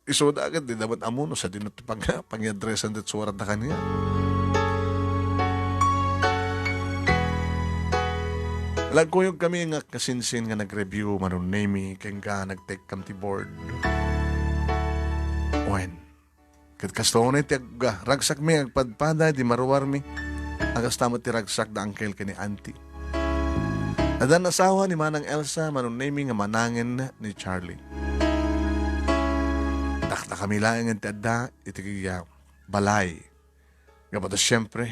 Isuda ket dida met ammo no sadino ti pag-, pangiadresan ti suratda kaniak. Nagkuyog kami nga kasinsin nga nag-review, Manong Nemi, ken nga nagtekkam ti board. Wen, ket kastoy ti ag-, ragsakmi agpadpada idi maruarmi. A kasta met ti ragsak da Uncle ken ni Auntie. Addan asawa ni Manang Elsa, Manong Nemi, nga manangen ni Charlie. Dakdakami laeng ti adda iti balay. Gapu ta siempre,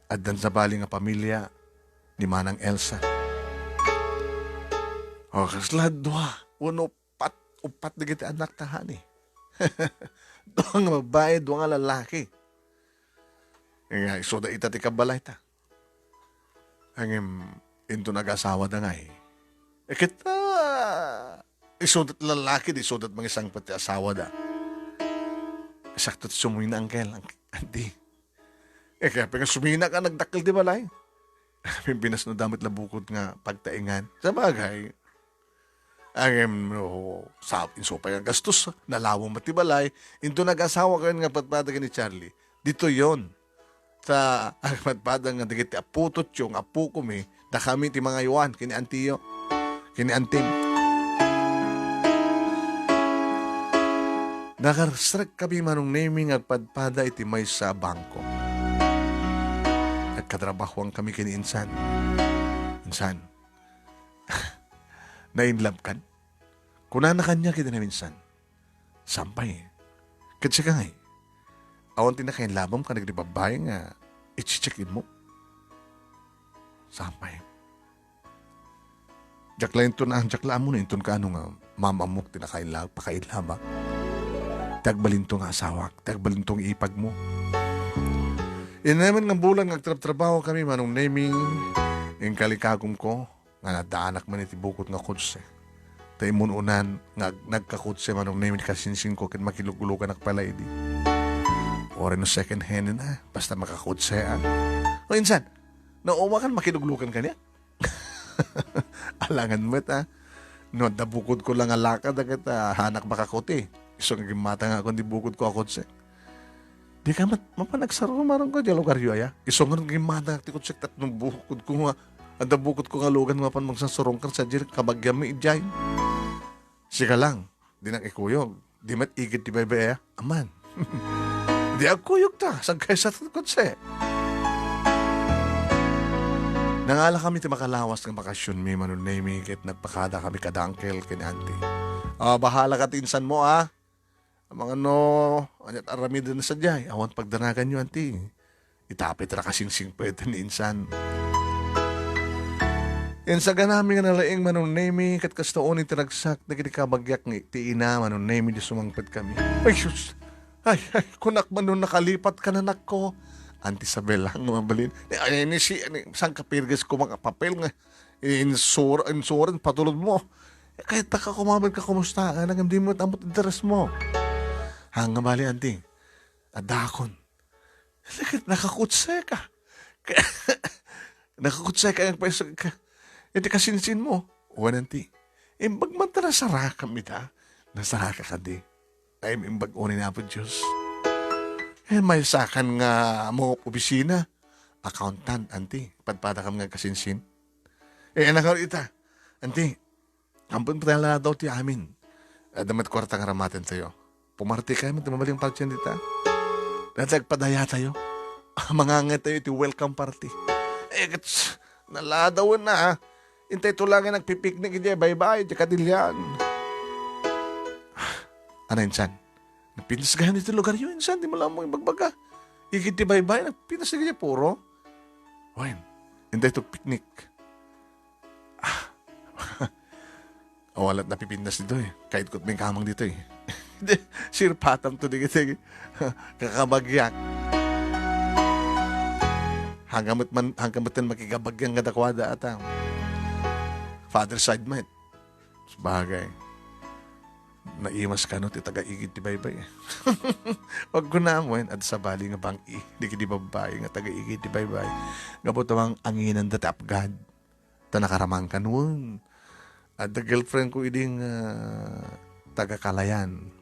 addan sabali nga pamilia ni Manang Elsa. O, kasla dua wenno uppat, uppat dagiti anakta, honey. Dua nga babai, dua nga lalaki. Nga, isuda ita ti kabalayta. Ngem, inton agasawada ngay. Eh, ket, ah, isuda ti lalaki, di isuda ti mangisangpet ti asawada. Sakto ti sumina, Uncle, Auntie. Eh, kayatpay nga suminaka, nagdakkel ti balay. Pimpinasnoda met la bukod nga pagtaengan. Sabagay, ngem no, sa, inso pay nga gastos, nalawa met ti balay, inton nag-asawa kayon nga padpada ken ni Charlie. Ditoyon. Ta, agpadpada nga dagiti aputotyo nga apukomi, dakami ti mangaywan ken ni Auntie-yo. Ken ni Auntie-m. Nakarsrek kami, Manong Nemi, nga agpadpada iti maysa a bangko. Nagkatrabahoan kami ken ni Insan. Insan, na-in love kan? Kunana kaniak iti naminsan, Saan pay. Ket sika ngay, awan ti nakainlabam kadagiti babbai nga ichi-check-in mo? Saan pay. Diak la inton, ah, diak la ammo no inton kaano nga maam-ammok ti nakainla-, pakainlabak. Ti agbalinto nga asawak, ti agbalinto nga ipagmo. Inayaman nga bulan nga agtrabtrabaho kami, Manong Nemi, inkalikagumko, nga naddaanak man iti bukod nga kotse. Ta immun-unan nga ag-, nagkakotse, Manong Nemi, ti kasinsinko ket makilugluganak pay la idi. Uray no second hand na, basta makakotse, ah. O insan, naumakan, makiluglugan kaniak? Alangan met, ah. No adda bukodko la nga lakad, ket, ah, haanak makakuti. Isu nga gimmatangakon ti bukodko a kotse. Dika met mapan agsaro, Manong, idiay lugaryo aya. Isu nga gimmatangak ti kotse tapno bukodko nga, adda bukodko nga lugan mapan magsarsurongkan sadiay kabagianmi idiay. Sika lang, dinak ikuyog. Di met igid ti baybay aya. Aman. Di agkuyog ta, sagkaysa ti kotse. Nangala kami ti makalawas nga bakasionmi, Manong Nemi, ket nagpakada kami kada uncle ken auntie. Ah, bahala ka ti insan mo, ah. Amangan no, aniat aramiden sadiay, awan pagdanaganyo, auntie. Itapit ra kasing singpet ni insan. Insaganami nga nalaing, Manong Nemi, ket kasta unay ti ragsak dagiti kabagiak nga ti ina, Manong Nemi, di sumangpet kami. Ay, sus! Ay, ay, kunak man no nakalipat ka, nanakko. Auntie Isabel, nga mabalin. Ni, ay, ni si, ni, saan ka pirges ko mga papel nga insur-, insurance patulod mo? Kahit taka kumamin ka, kumusta? Nga nagam di mo tamot interes mo. Hanga bali, auntie. Adakon. Naka-, nakakutse ka. Nakakutse ka, nagpaisag ka. Iti kasinsin mo. Wen, auntie. Imbag man ta nasarakam ita. Nasaraka kadi. Ay, imbag unay ni Apo Dios. Eh, maysakan nga mo opisina. Accountant, auntie. Padpadakam nga kasinsin. Eh, anak ita. Auntie, ampon pala daw ti amin. Adda met kuarta nga ramaten tayo. Pumarti kayo, met mabaling party dita. Dati agpadaya tayo. Mangangay tayo iti welcome party. Eh, kats, naladawan na, ha? Intay to lang nga nagpipiknik iti baybay, iti kadilian. Ano, insan? Napintas gayon iti lugar yo, insan, di mo lang mo ibagbaga. Igid ti baybay, napintas gayon puro. Wen, intay to piknik. Ah. Awalat napipintas ditoy. Kaitkot mi kamang ditoy. Di, sirpatam to di kita. Kakabagiak. Hangkamot man, hangkamot makigabagian nga dakwada ata. Father side met. Sabagay. Naimas kano ti taga-igid ti baybay. Pagkunam, wen, at sabali nga bang-i, di kidi babae nga taga-igid ti baybay. Nga buto ang anginan da ti apgad. Ta nakaraman kan wen. Adda girlfriend ko iding, ah, taga Kalayan.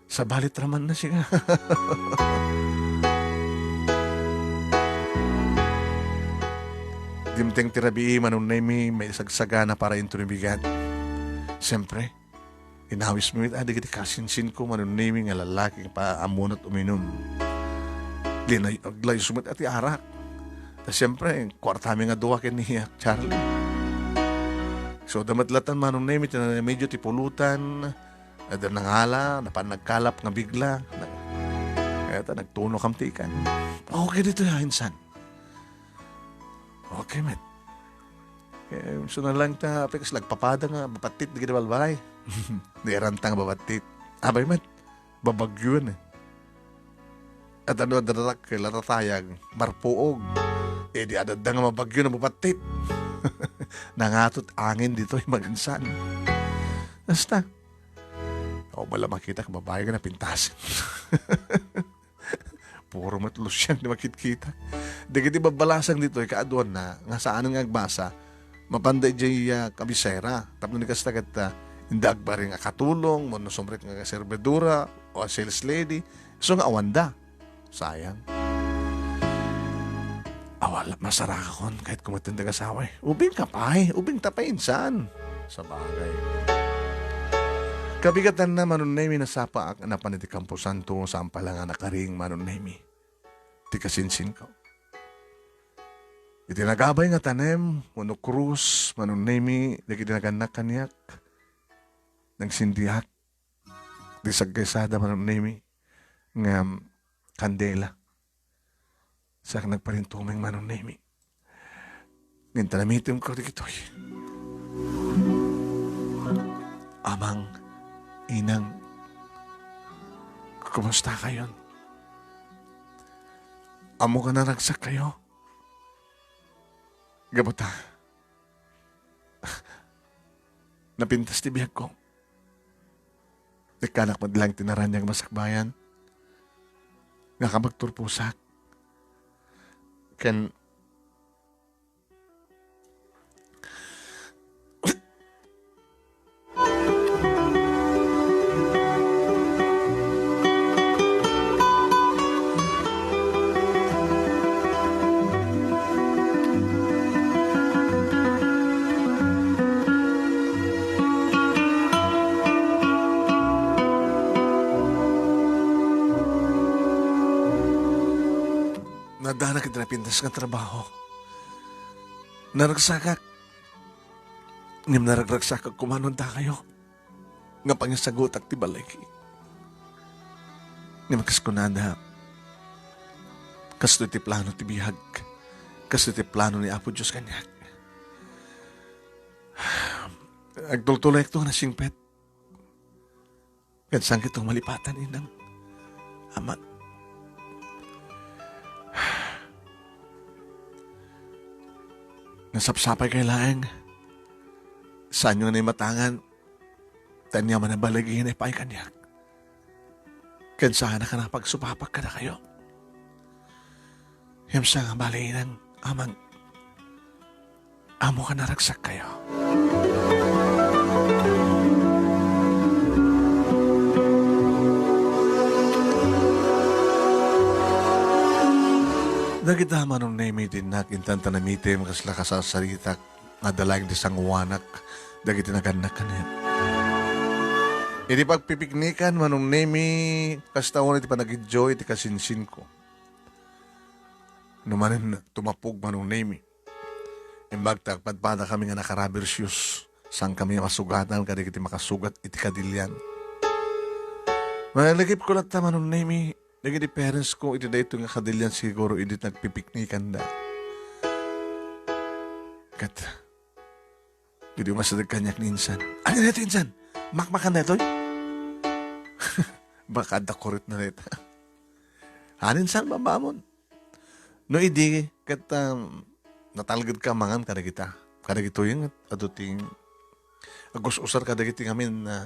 Sabalit raman na siya. Dimteng ti rabii, Manong Nemi, may sagsagana para into ni bigat. Siyempre, inawis mo ita, dagiti kasinsin ko, Manong Nemi, nga lalaki nga paamunot uminum. Linay-, aglayus met iti arak. Ta siyempre, kuartami nga dua ken ni Charlie. So, damat latan, Manong Nemi, ti nanamidyo ti pulutan, adda nangala, napan nagkalap nga bigla. Na-, eta, nagtuno kam ti ikan. Okay dito ya, insan. Okay, met. Eh, so na lang ta, apex, nagpapada nga, babattit, di kita balbalay. Di ranta nga babattit. Abay, met. Babagyo yan eh. At ano, dadarak, kailan natayag, marpuog. Eh, di adadda nga mabagyo na mabattit. Nangatot angin ditoy, magansan. Basta. O, bala makita ka, babae nga napintasin. Puro met Lucian di makitkita. Dagiti babbalasang ditoy, kaaduan na, nga saan nga agbasa, mapanda idiay, ah, kabisera. Tapno ni kasta ket, ah, inda agbaring a katulong, wenno sumrek nga servidora, o a sales lady. So nga awanda. Sayang. Awal, masarakon, kahit kumaten daga saway. Ubing ka pay, ubing ta pay insan. Sabagay. Kabigatan na, Manong Nemi, nasapaak a napan iti kamposanto, saan pay la nga nakaring, Manong Nemi. Ti kasinsinko. Iti nagabay nga tanem, wenno krus, Manong Nemi, dagiti nagannak kaniak, nagsindiak. Di sagkaysada, Manong Nemi, nga kandela. Sa nagparintumeng, Manong Nemi. Ngem ta namitemko dagitoy. Amang, Inang, kumusta kayon? Ammok a naragsak kayo? Gapu ta, napintas ti biagko. Ikkanak met laeng ti naraniag masakbayan. Nga kapagturposak. Ken Naaddanak iti napintas nga trabaho. Naragsakak. Ngem naragragsakak koma no adda kayo nga pangisagutak ti balay. Ngem kas kunada, kastoy ti plano ti biag. Kastoy ti plano ni Apo Dios kaniak. Agtultuloyakto nga nasingpet. Ket saan kito malipatan, Inang? Ama, nasapsapay kay laeng. Saanyo nga naimatangan, ta ania man a baligi nga naipaay kaniak. Ken saanak a napagsupapak kadakayo. Ngem sa nga bali, Inang, Amang, ammok a naragsak kayo. Dagita, Manong Nemi, dinnak intan ta namitem kasla kasasaritak nga adda laeng ti sanguanak dagiti nagannak kaniak. Iti pagpipiknikan, Manong Nemi, kasta unay ti panag-enjoy ti kasinsinko. No manen tumapog, Manong Nemi. Imbag ta agpadpadakami nga nakarabersius, saankami a masugatan kadagiti makasugat iti kadilian. Malagipko latta, Manong Nemi, dagiti parents ko iti daytoy nga kadilian siguro idi nagpipiknikanda. Ket idi umasideg kaniak ni insan, "Ania daytoy, insan? Makmakan daytoy?" Baka adda kurit na dayta. "Ania, insan, bambamon?" No idi ket, um, natalgedka mangan kadagita. Kadagitoy nga adu ti agus-usar kadagiti ngamin, ah,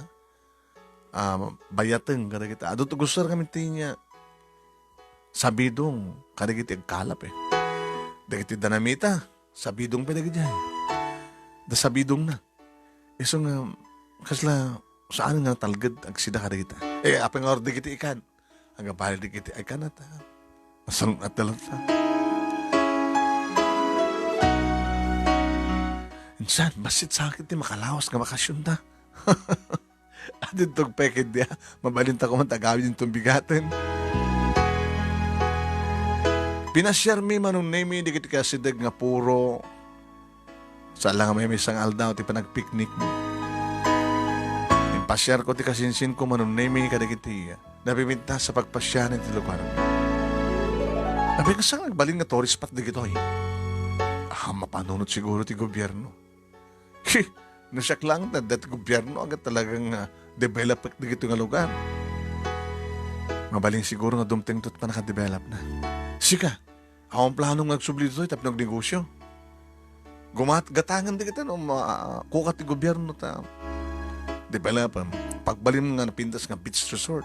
ah, bayateng kadagita. Adu ti agus-usar ngamin ti nga sabidong kadagiti agkalap, eh. Dagiti danamita, sabidong pay dagidiay. Da sabidongna. Isu nga, kasla, saan nga natalged agsida kadagita. Eh, apay nga order dagiti ikan? Agabali dagiti ikan ta masalun-at da latta. Insan, bassit sakit ti makalawas nga bakasionta. Adintog pay ketdi a mabalinta koma ti agawid inton bigaten. Pinasiarmi, Manong Nemi, dagiti kasideg nga puro saan la nga maymaysa nga aldaw ti panagpiknikmi. Impasiarko ti kasinsinko, Manong Nemi, kadagiti napipintas a pagpasiar iti lugar. Apay, kasla nga agbalin nga tourist spot dagitoy? Ah, mapanunot siguro ti gobierno. He, no siak laeng, adda ti gobierno, agay talagang, ah, develop dagitoy nga lugar. Mabalin siguro nga dumtengto ti pannakadevelopna. Sika, awan plano nga agsubli ditoy tapno agnegosio? Gumat-, gatangen dagita no ma-, kuka ti gobierno ta develop, um, pagbalin nga napintas nga beach resort.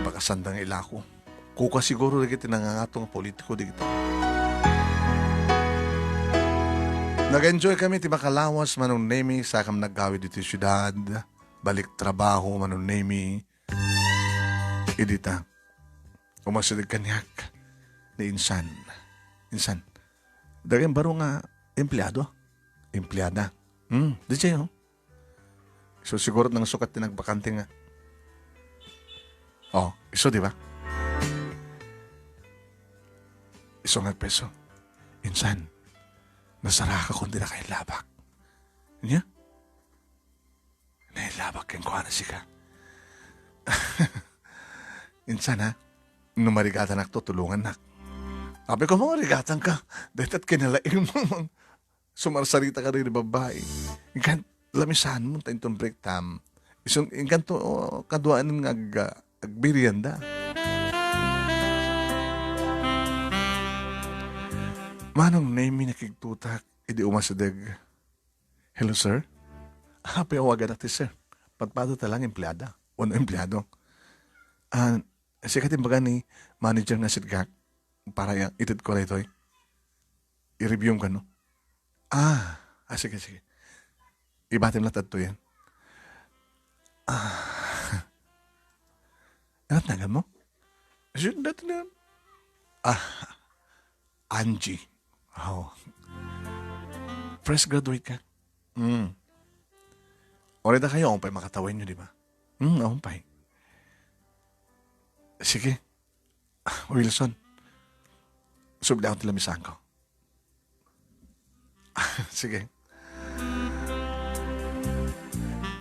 Baka sanda nga ilako. Kuka siguro dagiti nangangato nga politiko dagita. Nag-enjoy kami ti makalawas, Manong Nemi, sakam nagawid iti siudad, balik trabaho, Manong Nemi. Idita, umasideg kaniak ni insan. Insan, dagem baro nga empleado? Empleada? Hmm, di siya, oh. So, siguro nang sukat ti nagbakante nga. Oh, isu, di ba? Isu nga peso. Insan, nasaraka kon di na kailabak. Nya? Nailabak kenkuana sika. Insan, ha? No marigatanak to, tulongannak. Apay ko, mangarigatanka. Dayta ti kinalaing mo. Sumarsarita ka dagiti babbai. Inkan, lamisan mo, ta inton break time. Isun, inkan to, oh, kaduaan nga ag-, agbiryanda. Manong Nemi nakigtutak, idi umasideg. "Hello, sir." Apay awaganak ti sir? Patpatata lang empleada. Wenno empleado. Ah, sika ti imbaga ni manager nga siddek para ya, ited ko daytoy. I-review ka, no? Ah, ah, sige, sige. Ibatim lang tadto yan. Ah. Ano tinagan mo? Sino dati na? Ah, Angie. Oh. Fresh graduate ka? Hmm. Orida kayo, awan pay makatawen nyo, di ba? Hmm, awan pay. Sige. Wilson, subli ako ti lamisan ko. Sige.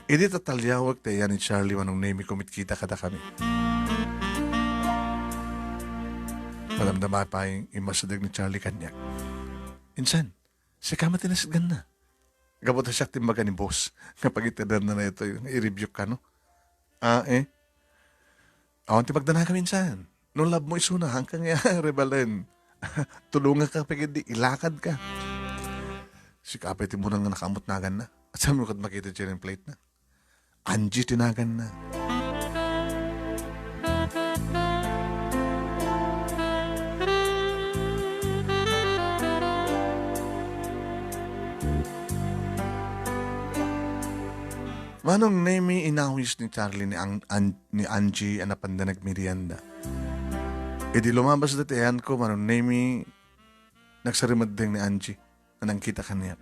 Idi tataliawek ti ayan ni Charlie, Manong Nemi, kumitkita kadakami. Madamdama pay immasideg ni Charlie kaniak. Insan, sika met ti nasidegna. Gapu ta siak ti imbaga ni boss nga pagitedna daytoy nga i-review ka, no? Ah, eh. Awan ti pagdanagam insan. No love mo isuna, haanka nga rebalen. Tulonganka pay ketdi, ilakadka. Sika pay ti muna nga nakaammo ti naganna. At saan mo ket makita ti plate na? Angie ti naganna. Manong Nemi, inawis ni Charlie ni Ang-, An-, ni Angie a napanda nagmerienda. Idi lumabas daytoy ayanko, Manong Nemi, nagsarimeddeng ni Angie a nangkita kaniak.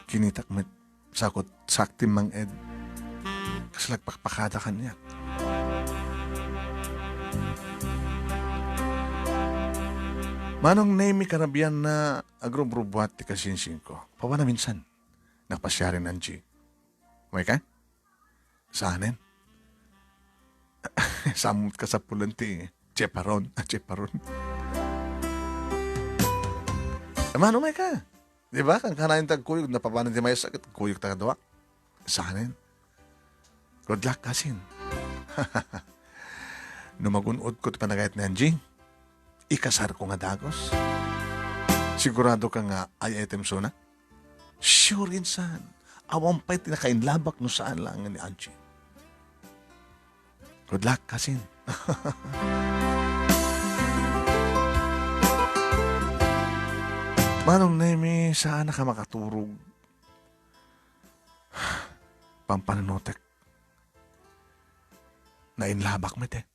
Kinitak met, sakot, saktim mang-ed. Kas nagpakpakada kaniak. Manong Nemi, karabianna, agrubrubuat ti kasinsingko. Pawana minsan, nakpasiaren Angie. Umay ka? Saanen? Saan mo kasapulan ti cheparon? Ah, cheparon. Mano, umay ka? Di ba? Kan kanayon tagkuyog, napapanan ti maysa ket kuyog ta kadua. Saanen? Good luck, kasin. No magun-od ko ti panagayat ni Angie, ikasar ko nga dagus. Sigurado ka nga ay-ayatem suna? Sure, insan. Awan pay ti nakainlabak no saan laeng ni Angie. Good luck, kasin. Manong Nemi, saan ka makaturog? Pampanunotek. Nainlabak met, eh.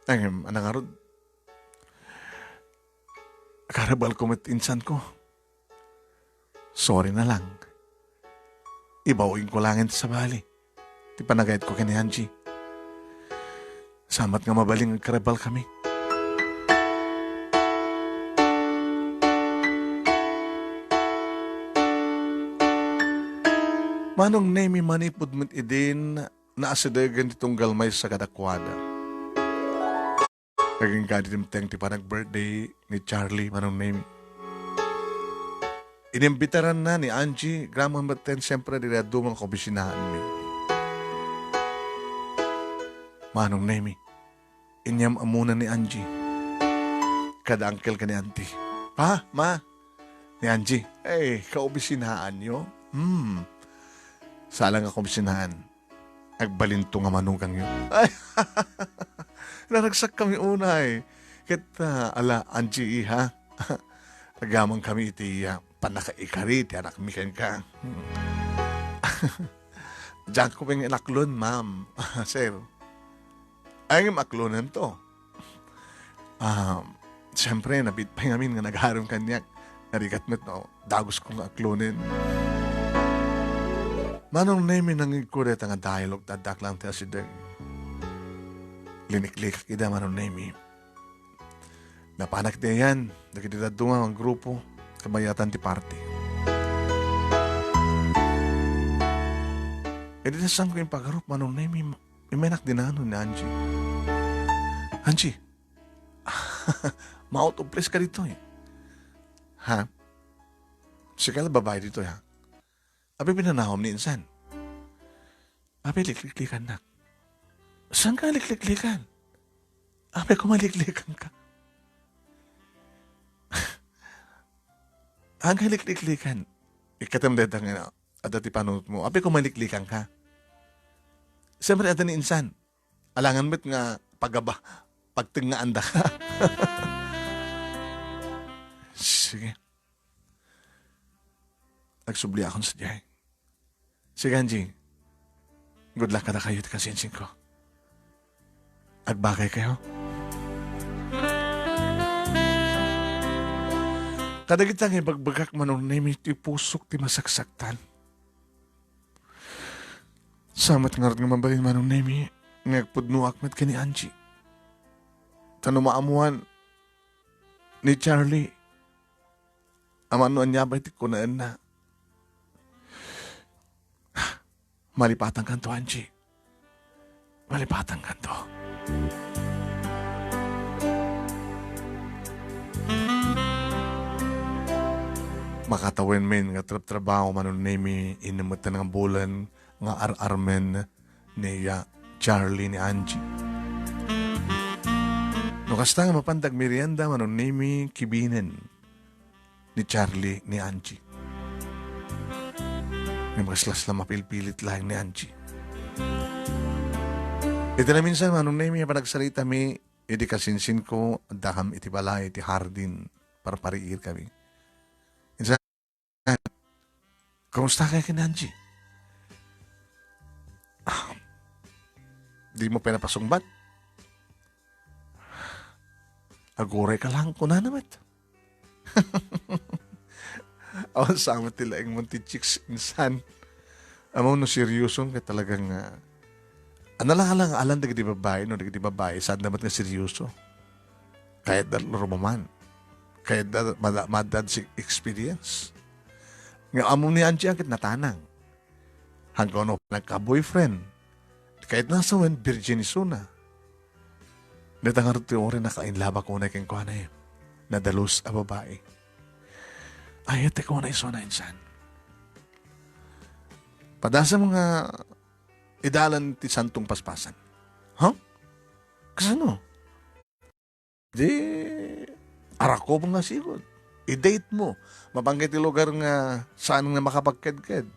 Ay, ano nga rod? Karabal ko met insan ko. Sorry na lang. Ibaw-in ko laeng ti sabali. Ti panagayat ko ken ni Angie. Saan met nga mabalin nga agkarabal kami. Manong Nemi, manipud met idin naasidegen ti tunggal maysa kadakuada. Agingga idi dimteng ti panag-birthday ni Charlie, Manong Nemi. Inimbitaranna ni Angie, graman metten siempre, dagiti dadduma nga kaobisinaanmi. Manong Nemi, inyam-ammona ni Angie. Kada uncle ken ni auntie. "Pa, ma," ni Angie, "Ay, kaobisinaanyo? Hmm. Saan nga kaobisinaan. Agbalinto nga manugangyo." Ay, naragsak kami unay. Ket, ah, ala, Angie, iha. Agaman kami iti, ah, pannakaikari ti anakmi kenka. Hmm. Diak ko pay nga inaklon, ma'am, sir. Ay, nga maklonen to. Ah, siyempre, nabiit pay ngamin nga nagaram kaniak. Narigat met no dagus ko nga aklonen. Manong Nemi, nangngegko dayta nga dialogue, ta addak lang ti asideg. Liniklikak ida, Manong Nemi. Napanak ti ayan, dagiti dadduma nga grupo, kabayatan ti party. Dita sanko impagarup, Manong Nemi, immenak dinano ni Angie. Angie, ma-out of place ka ditoy. Ha? Sika la babae ditoy, ha? Apay pinanawam ni insan? Apay likliklikannak? Saan ka likliklikan? Apay ko maliklikan ka? Saan ka likliklikan? Ikatem dayta nga adda ti panunot mo. Apay ko maliklikan ka? Siyempre, adda ni insan. Alangan met nga pagaba, pagtengngaanda ka. Sige. Agsubli akon sadiay. Sige, Angie. Good luck kadakayo iti kasinsinko. Agbakay kayo. Kadagita nga ibagbagak, Manong Nemi, ti pusok ti masaksaktan. Saan met ngarud nga mabalin, Manong Nemi, nga agpudnoak met ken ni Angie. Ta no maammoan ni Charlie, amangan no ania pay ti kunaenna. Malipatankanto, Angie. Malipatankanto. Makatawen men nga trabtrabaho, Manong Nemi, innem met nga bulan nga ar-armen ni, ah, Charlie ni Angie. No kasta nga mapanda agmerienda, Manong Nemi, kibinen ni Charlie ni Angie. Ngem kasla la mapilpilit laeng ni Angie. Iti naminsan, Manong Nemi, a panagsaritami, idi kasinsinko, addakam iti balay, iti hardin, parpariirkami. Insan, kumusta kay ken Angie? Ah, di mo pay napasungbat? Aguray ka lang, kunana met. Awan sa amin ti laeng mo ti chicks insan. Ammom no seryoso ket talagang, ah, ano lang, alang, alang dagiti babae, no, dagiti babae, saan damat nga seryoso. Kayat da rumaman. Kayat da mada-, madad si experience. Nga ammom ni Angie ket natanang. Hanggang no nagka-boyfriend. Kayat na sa wen, virgin isuna. Dayta ngarud ti uray nakainlaba kunay kenkuana, eh. Nadalus a babae. Ay, ate ko na isuna insan. Padasam nga idalan ti santong paspasan. Huh? Kasano? Di, arakop nga sigud. I-date mo. Mapanggay ti lugar nga saan nga makapagkedked.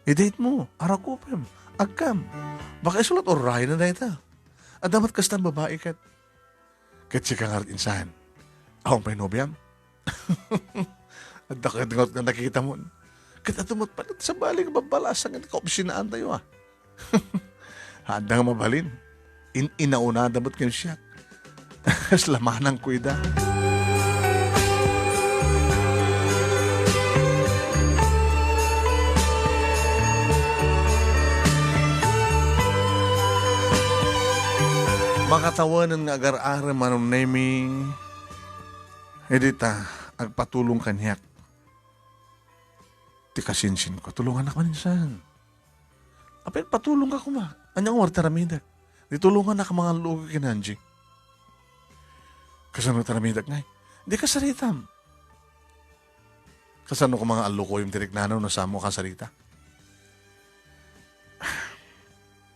I-date mo. Arakopem. Agkam. Baka isulat, uray na dayta. Adda met kastan babae ket. Ket sika ngarud insan. Awan pay nobiam? Adda ket ngarud nga nakita mo. Ket adu met pay sabali nga babbalasang iti kaopisinaan tayo, ah. Adda nga mabalin. In-, inaunada met ken siak. Kasla manang ko ida. Makatawanen nga agar-arem, Manong Nemi. Idi ta, agpatulong kaniak ti kasinsinko. Tulongannak man insan. Apay, patulongka koma. Ania nga uray ti aramidek? Di tulongannak a mangalluogi ken Angie. Kasano ti aramidek ngay? Di kasaritam. Kasano koma nga allukoyem ti riknana no saan mo kasarita?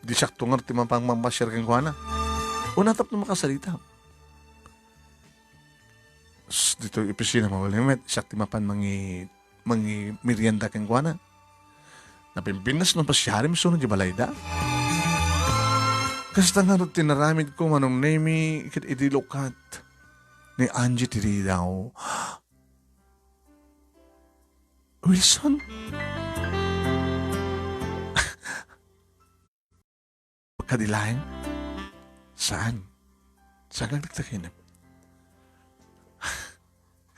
Di siak to ngarud ti mapang-, mapasiar kenkuana. Una tapno makasarita. S-, ditoy opisina, mabalin met, siak ti mapan mangi-, mangi-merienda kenkuana. Napimpintas no pasiarem isuna di balayda. Kasta ngarud ti naramidko, Manong Nemi, ket idi lukat ni Angie ti ridaw. Wilson? Kadi laeng? Saan? Saan ka nagtagtaginem?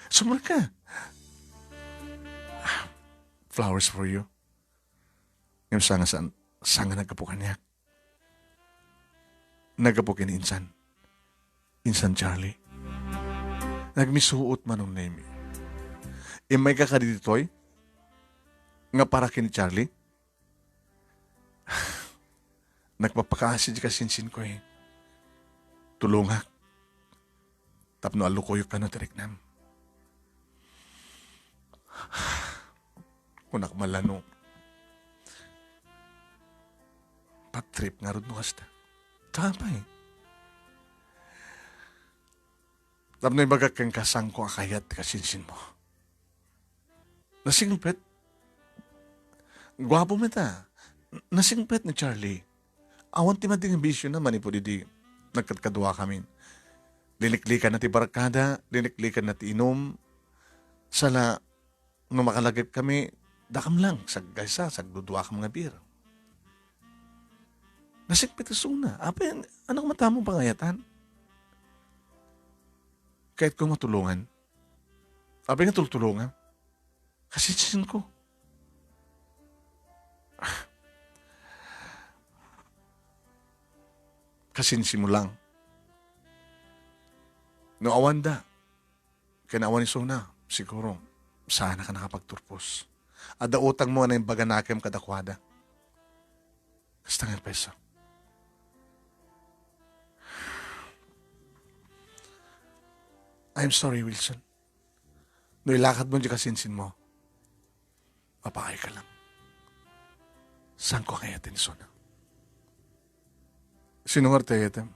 Sumrek ka. Flowers for you. Ngem saan nga saan, saan nga naggapu kaniak? Naggapu ken insan. Insan Charlie. Nagmisuot, Manong Nemi. Immayka kadi ditoy? Nga para ken Charlie? Nagpapakaasi ti kasinsinko, eh. Tulongak tapno allukoyok kano ti riknam. Kunak man la no, patrip ngarud no kasta. Apay? Tapno ibagak kenka, saanko a kayat ti kasinsinmo. Nasingpet. Guapo met a. Nasingpet ni Charlie. Awan ti madi nga bisiona manipud idi nagkadkaduakamin. Liliklikanna ti barkada, liliklikanna ti inum. Sala, no makalagipkami, dakam lang, sagkaysa, sagduduakam nga beer. Nasingpet isuna. Apay, an-, annak mata mo pangayatan? Kayatko matulongan. Apay nga tultulongam? Kasinsinko. Kasinsinmo lang. No awanda, ken awan isuna, siguro, saannak a nakapagturpos. Adda utangmo a naimbaganakem kadakuada. Kasta nga peso. I'm sorry, Wilson. No ilakadmo diay kasinsinmo, mapaayka lang. Saanko nga ayaten isuna. Sino nga ti ayatem?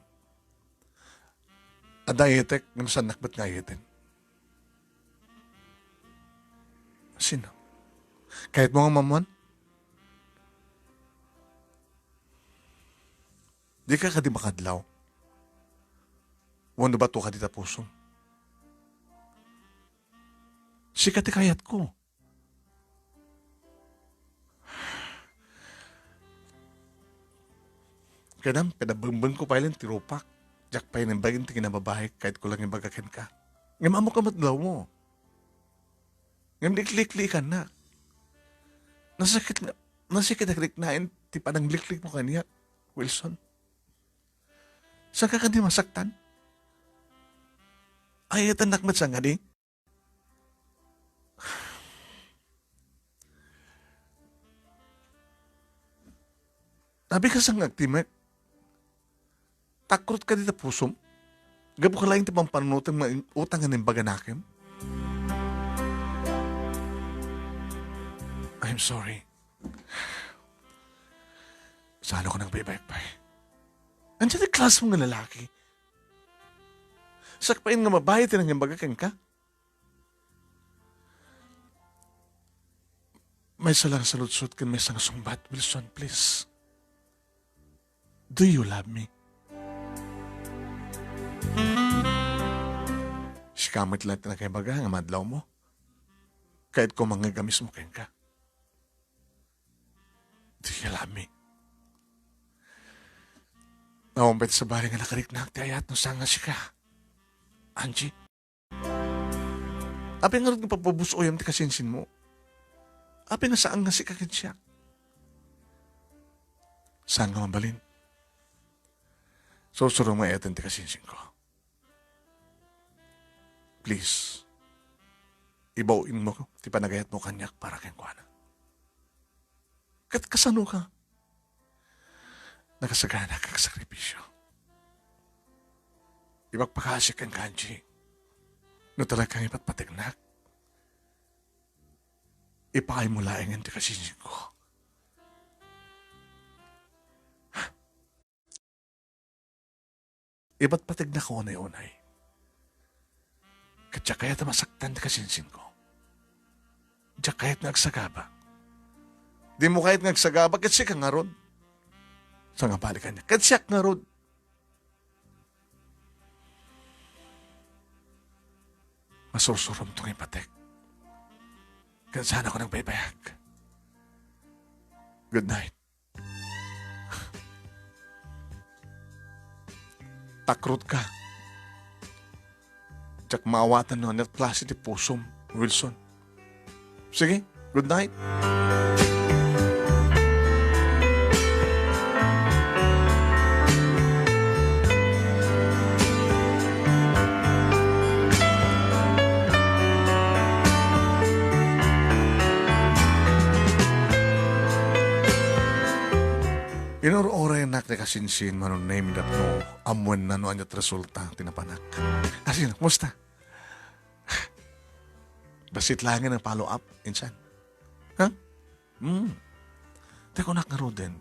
Adda ayatek, ngem saannak met nga ayaten. Sino? Kayatmo nga maammoan? Dika kadi makadlaw? Wenno bato kadi ta pusom? Sika ti kayatko. Kadam, pinabengbengko pay lang ti rupak. Diak pay naimbag iti kinababaik, kayatko lang ibaga kenka. Ngem ammok a madlawmo. Ngem likliklikannak. Nasakit, nasakit a riknaen ti panangliklikmo kaniak, Wilson. Saanka kadi masaktan? Ayatennak met sa nga di? Apay ka sa nga agtimek? Takrot kadi ta pusom? Gapu ka laeng ti pampanunotem nga in-, utang nga naimbaganakem? I'm sorry. Saanko nagbaybayag pay? Ania ti klasem nga lalaki? Sakbaen nga babai ti nangimbaga kenka? Maysa lang a saludsod ken maysa nga sungbat, Wilson, please. Do you love me? Sika met laeng ti nakaibaga nga madlawmo. Kayatko mangngeg a mismo kenka. Do you love me? Awan pay ti sabali nga nakariknak ti ayat no saan nga sika, Angie. Apay ngarud nga pabubus-oyam ti kasinsinmo? Apay nga saan nga sika ken siak? Saan nga mabalin? Sursurom nga ayaten ti kasinsinko. Please, ibaw-inmo ti panagayatmo kaniak para kenkuana. Ket kasano ka? Nakasagana ka agsakripisio. Ipakpakaasi kenka, Angie. No talaga nga ipatpategnak, ipaaymo laengen ti kasinsinko. Ipatpategnak unay-unay. Ket diak kayat a masaktan ti kasinsinko. Diak kayat nga agsagaba. Dimo kayat nga agsagaba ket sika ngarud. Sa nga balikan niya, ket siak ngarud. Masursuromto nga ipatek. Ket saanko nagbaybayag. Good night. Takrot ka. Diak maawatan no ania klase ti pusom, Wilson. Sige, good night. kasinsin, Manong Nemi, tapno ammoenna no ania ti resulta ti napanak. Asin, kumusta? Bassit laengen a follow up, insan. Ha? Hmm. Tay kunak ngaruden,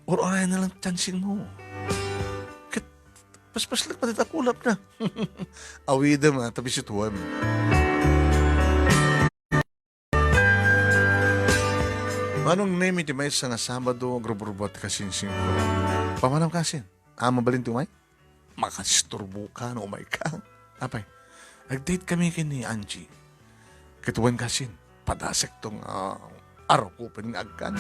ur-urayen na lang ti chansinmo. Ket paspaslek pay dayta kulapna. Awidem, a, ta bisituem. Manong Nemi, ti maysa nga Sabado, agrubrubuat ti kasinsinko. Pamanam kasin? A, mabalin ti umay? Makadisturboka no umayka. Apay, nag-date kami ken ni Angie. Ket wen kasin, padasekto nga, ah, arukopen nga agkan.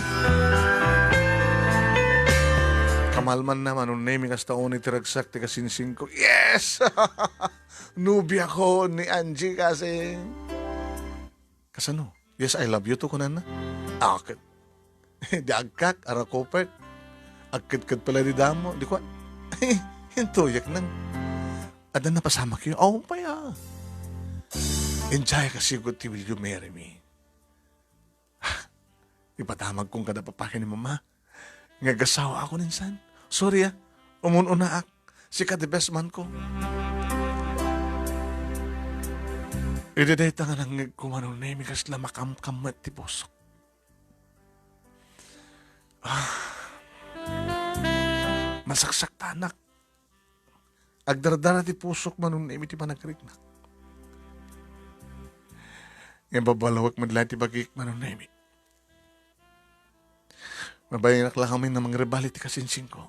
Kamalmanna, Manong Nemi, kasta unay ti ragsak ti kasinsinko. Yes! Nobia ko ni Angie kasin. Kasano? "Yes, I love you too," kunana. Ah, ket, di agkak, arakopek. Agkedked pala di damo, di kuan. Intuyek nang. Adda napasamak yu? Awan pay, ah. Injay kasi ko ti "Will you marry me?" Ipadamag kong kada papa ken ni mama. Nga agasawa ako ninsan. Sorry, ah. Umun-unaak. Sika the best man ko. Idi dayta nga nangngegko, Manong Nemi, kasla makamkammet ti pusok. Ah. Masaksaktanak. Agdardara ti pusok, Manong Nemi, ti panagriknak. Ngem babalawek met laeng ti bagik, Manong Nemi. Mabalinnak la ngamin a mangrebali ti kasinsinko.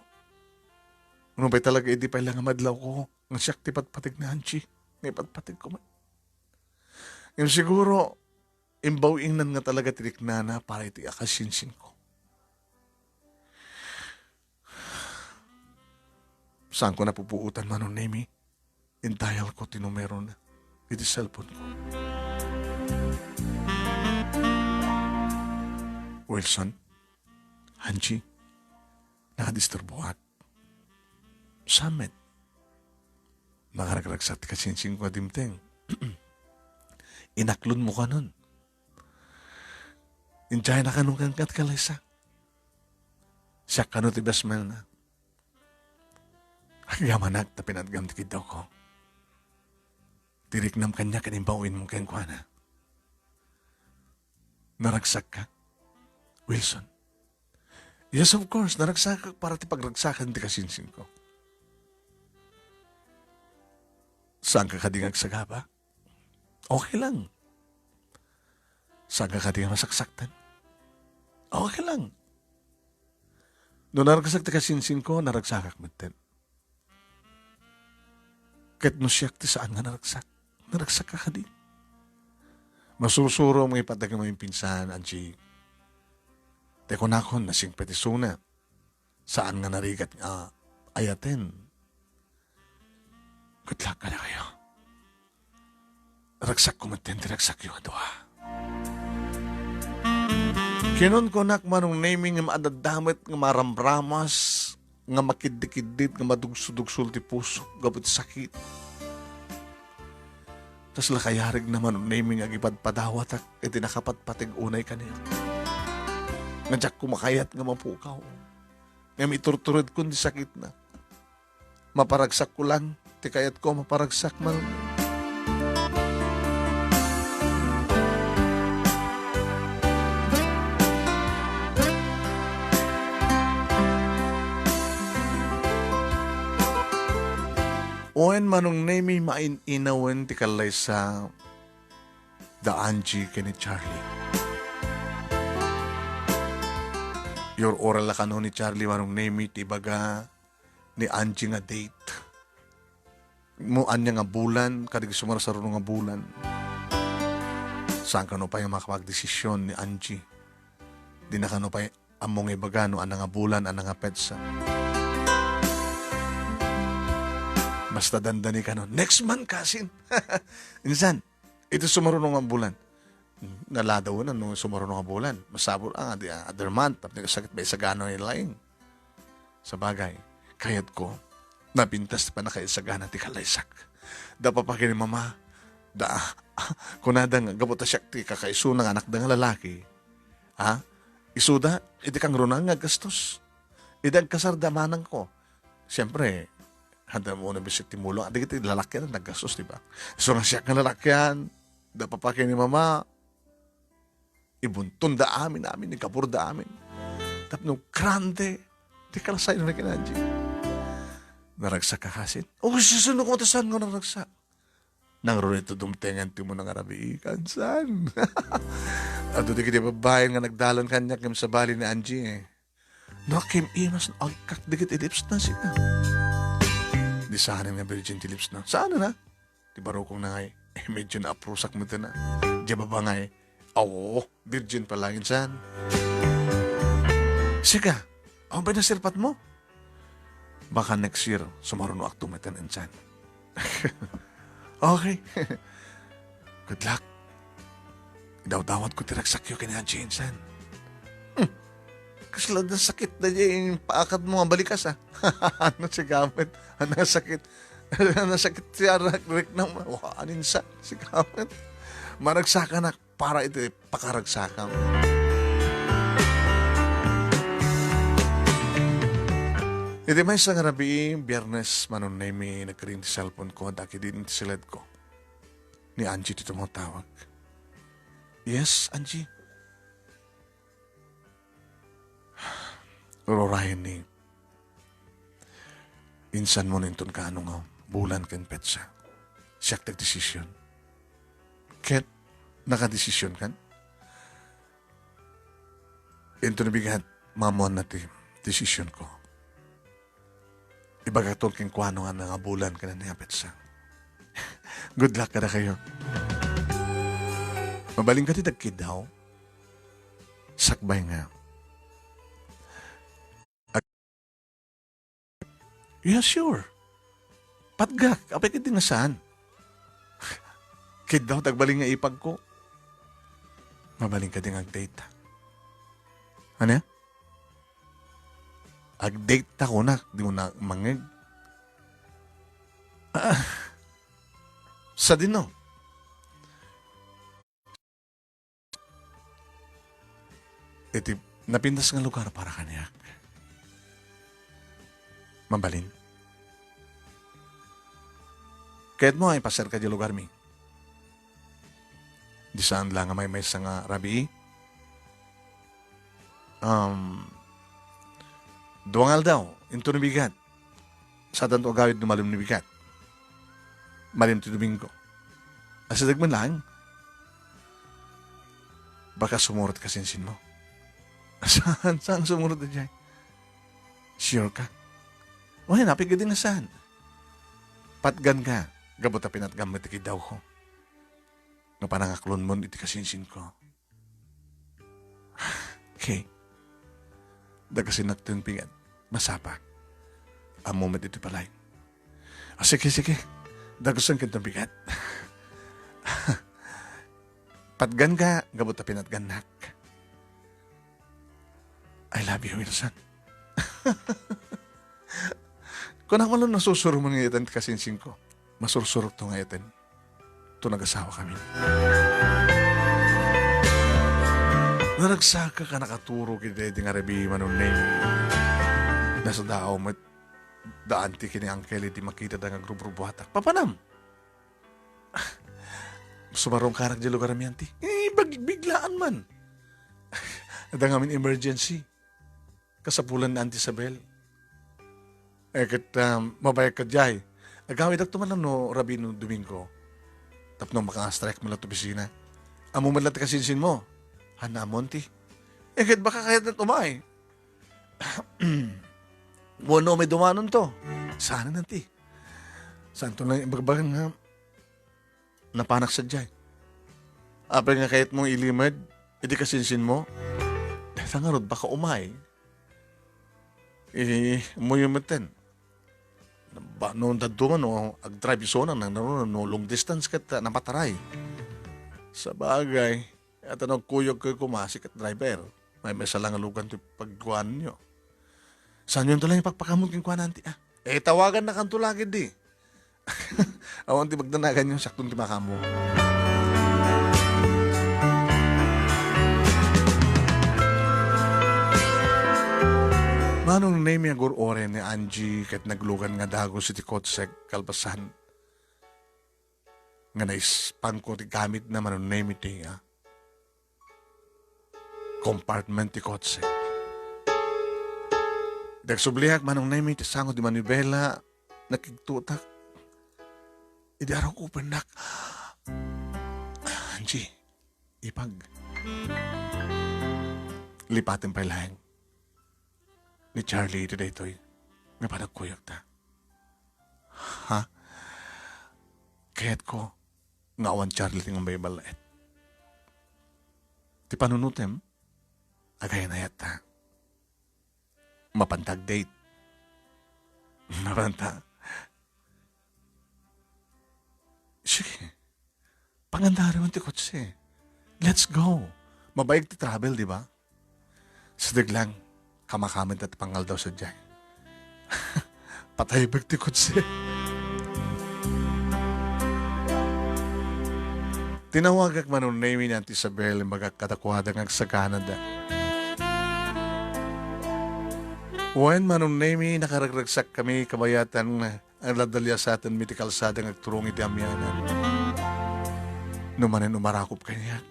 Nupay talaga idi pay la nga madlawko nga siak ti patpateg ni Angie, nga ipatpategko met. Ngem siguro, imbaw-ingnan nga talaga ti riknana para iti kasinsinko. Saanko napupuotan, Manong Nemi? Indial ko ti numerona iti cellphone ko. "Wilson, Angie, nakadisturboak." "Saan met?" "Makaragragsak ti kasinsinko a dimteng. Inaklonmo kanon. Injayna kanon kenka ti kalaysa. Siak kano ti best man na. Agyamanak ta pinatgam ti kiddawko. Ti riknam kaniak ket imbaw-inmo kenkuana. Naragsakka, Wilson?" "Yes, of course, naragsakak para ti pagragsakan ti kasinsinko." "Saanka kadi nga agsagaba?" "Okay lang." "Saanka kadi nga masaksaktan?" "Okay lang." "No naragsak ti kasinsinko, naragsakak metten. Ket no siak ti saan nga naragsak, naragsakka kadi?" "Masursuro nga ipateg a maminsan, Angie. Ti kunakon, nasingpet isuna. Saan nga narigat nga ayaten. Good luck kadakayo. Ragsakko metten ti ragsakyo a dua." Kinunkunak, Manong Nemi, nga maadadamet nga maramramas, nga makiddikiddit, nga madugsudugsol ti pusok gapu ti sakit. Kasla kayarigna, Manong Nemi, nga agipadpadawatak iti nakapatpateg unay kaniak. Nga diak ko makayat nga mapukaw. Ngem iturturedkon ti sakitna. Maparagsakko lang ti kayatko a maparagsak, Manong. Wen, Manong Nemi, main-inawen ti kallaysa da Angie ken ni Charlie. Iyur-ura la kano ni Charlie, Manong Nemi, ti ibaga ni Angie nga date. Mo ania nga bulan, kadagiti sumarsaruno nga bulan. Saan kano pay nga makapagdesisyon ni Angie? Dina kano pay ammo nga ibaga no ania nga bulan, ania nga petsa. Basta dandani kano, "Next month, kasin." Insan, iti sumaruno nga bulan. Naladaw na no sumaruno nga bulan. Masapul a nga di, ah, other month, tapno sakit ba isagana nga laing. Sabagay, kayatko, napintas ti pannakaisagana ti kallaysak. Da papa ken ni mama, da, kunada nga gapu ta siak ti kakaisuna nga anakda nga lalaki. Ha? Isuda, iti kangruna nga aggastos. Idi agkasar da manangko, siyempre, adda mo na bisit ti mulong. Dagiti lalaki na naggastos, di ba? So, nga siak nga lalaki, da papa ken ni mama, ibunton da amin, amin, igabur da amin. Tapno grande, di kalasay na kinadji. Naragsak ka kasin? O, susunod ko ta saan nga naragsak. Nang run ito dumtengan ti mo nang arabiikan, saan? Adu di kiti babae nga nagdalan kanya kim sabali ni Angie, eh. No, kim imas, agkak dikit ilips na siya. Di saan nga virgin ti lips na. Saan na? Ti barukong na ngay, eh, medyo naaprusak mo ito na. Diya baba ngay, awo, virgin pa lang insan. Sika, awan ba nasirpat mo? Baka next year, sumaruno ak tumeten insan. Okay. Good luck. Idawdawat ko ti ragsakyo ken ni Angie insan. Hmm. Kasla nasakit na diay paakad mo nga balikas, ah. Ano si gamit? Ano sakit? Nasakit siya, rek-, reknam. Wa, aninsa? Si gamit. Maragsakanak para iti pakaragsakam. Iti maysa nga rabii, Biyernes, Manong Nemy, nagring ti cellphone ko, dagiti iti siledko. Ni Angie ti tumatawag. Yes, Angie. Ururayen ni, insan mo ninton kaano nga bulan ken petsa. Siak ti agdesisyon. Ket nakadesisyonan? Inton bigat, maammoanna ti desisyonko. Ibagakton kenkuana nga ania nga bulan ken ania nga petsa. Good luck kadakayo. Mabalin kadi dagkiddaw? Sakbay nga. Ag-, yeah, sure. Patgak, apay kadi nga saan? Kiddaw, dagbalin nga ipagko. Mabalin kadi nga agdate ta? Ano? Agdate ta kunak, di mo na mangeg. Ah, sadino? Iti napintas nga lugar para kaniak. Mabalin? Kayatmo a ipaserka di lugarmi? Di saan la nga maymaysa nga rabii? Um, dua nga aldaw, inton bigat. Sadanto agawid no malem ni bigat. Malem ti Domingo. Asideg man laeng. Baka sumurot ka sinsin mo. Saan, saan sumurot idiay? Sure ka? Wen, apay kadi nga saan? Patgan ka, gapu ta pinatgam met ti kiddawko. Nga panangaklonmon iti kasinsinko. Okay. Dagasinak ti pigat. Masapa. Ammo met iti palay. Ah, sige, sige. Dagusen ken ti pigat. Patgan ka, gapu ta pinatgannak. I love you, Wilson. Kunak man no nasursuro mo nga iten ti kasinsinko. Masursurok to nga iten. To nagasawa kami. Naragsak ka nakaturo kiti di nga rabii, Manong Nemy. Nasadaaw met da anti ken ni Uncle idi makita da nga agrubrubuatak. Papanam? Sumarungkanak di lugar mi, anti. Eh, bag-, biglaan man. Adda ngamin emergency. Kasapulan ni Auntie Isabel. Eh, ket, um, mabayag ka diay. Agawidak to man no rabii no Domingo. Tapno maka-strike mo la ti opisina. Ammo met la ti kasinsin mo. Haan, ammo, anti. Eh, ket baka kayat na umay. Wenno may dumanon to. Saan, anti? Saanto lang ibagbaga nga napanak sadiay. Apay nga kayat mong ilimed iti kasinsin mo? Dayta ngarud, baka umay. Eh, umuyo metten. Ba, no, daduma, no, agdrive isuna, nang, no, no, long distance ket, ah, napataray. Sabagay, ata no, kuyog ko kumasi ket driver. Maymaysa lang a lugan ti pagkuanyo. Saanyo to lang ipakpakaammo kenkuana, anti, ah? Eh, tawagannakanto la ketdi. Awan ti pagdanaganyo, siakton ti makaammo. Manong Nemi, agur-uray ni Angie ket naglugan nga dagus iti kotsek kalpasan nga naispanko ti gamitna, Manong Nemi, ti, ah, compartment ti kotse. Dagsubliak, Manong Nemi, ti sango di manibela, nakigtutak. Idi arok opennak, Angie, ipag. Lipaten pay laeng ni Charlie iti daytoy nga panagkuyogta. Ha? Kayatko nga awan Charlie ti nga maiballaet. Ti panunutem, agaynayatta. Mapanta ag-date. Mapanta. Sige. Pangandari man ti kotse. Let's go. Mabaig ti travel, di ba? Sadeg lang, kamakaminta ti pangaldaw sadiay. Patay bag ti kotse. Tinawagak, Manong Nemi, ni Auntie Isabel, imbagak kadakuada nga agsaganada. Wen, Manong Nemi, nakaragragsak kami kabayatan nga nagdaliasatenmi ti kalsada nga agturong iti amianan. No manen umarakop kaniak,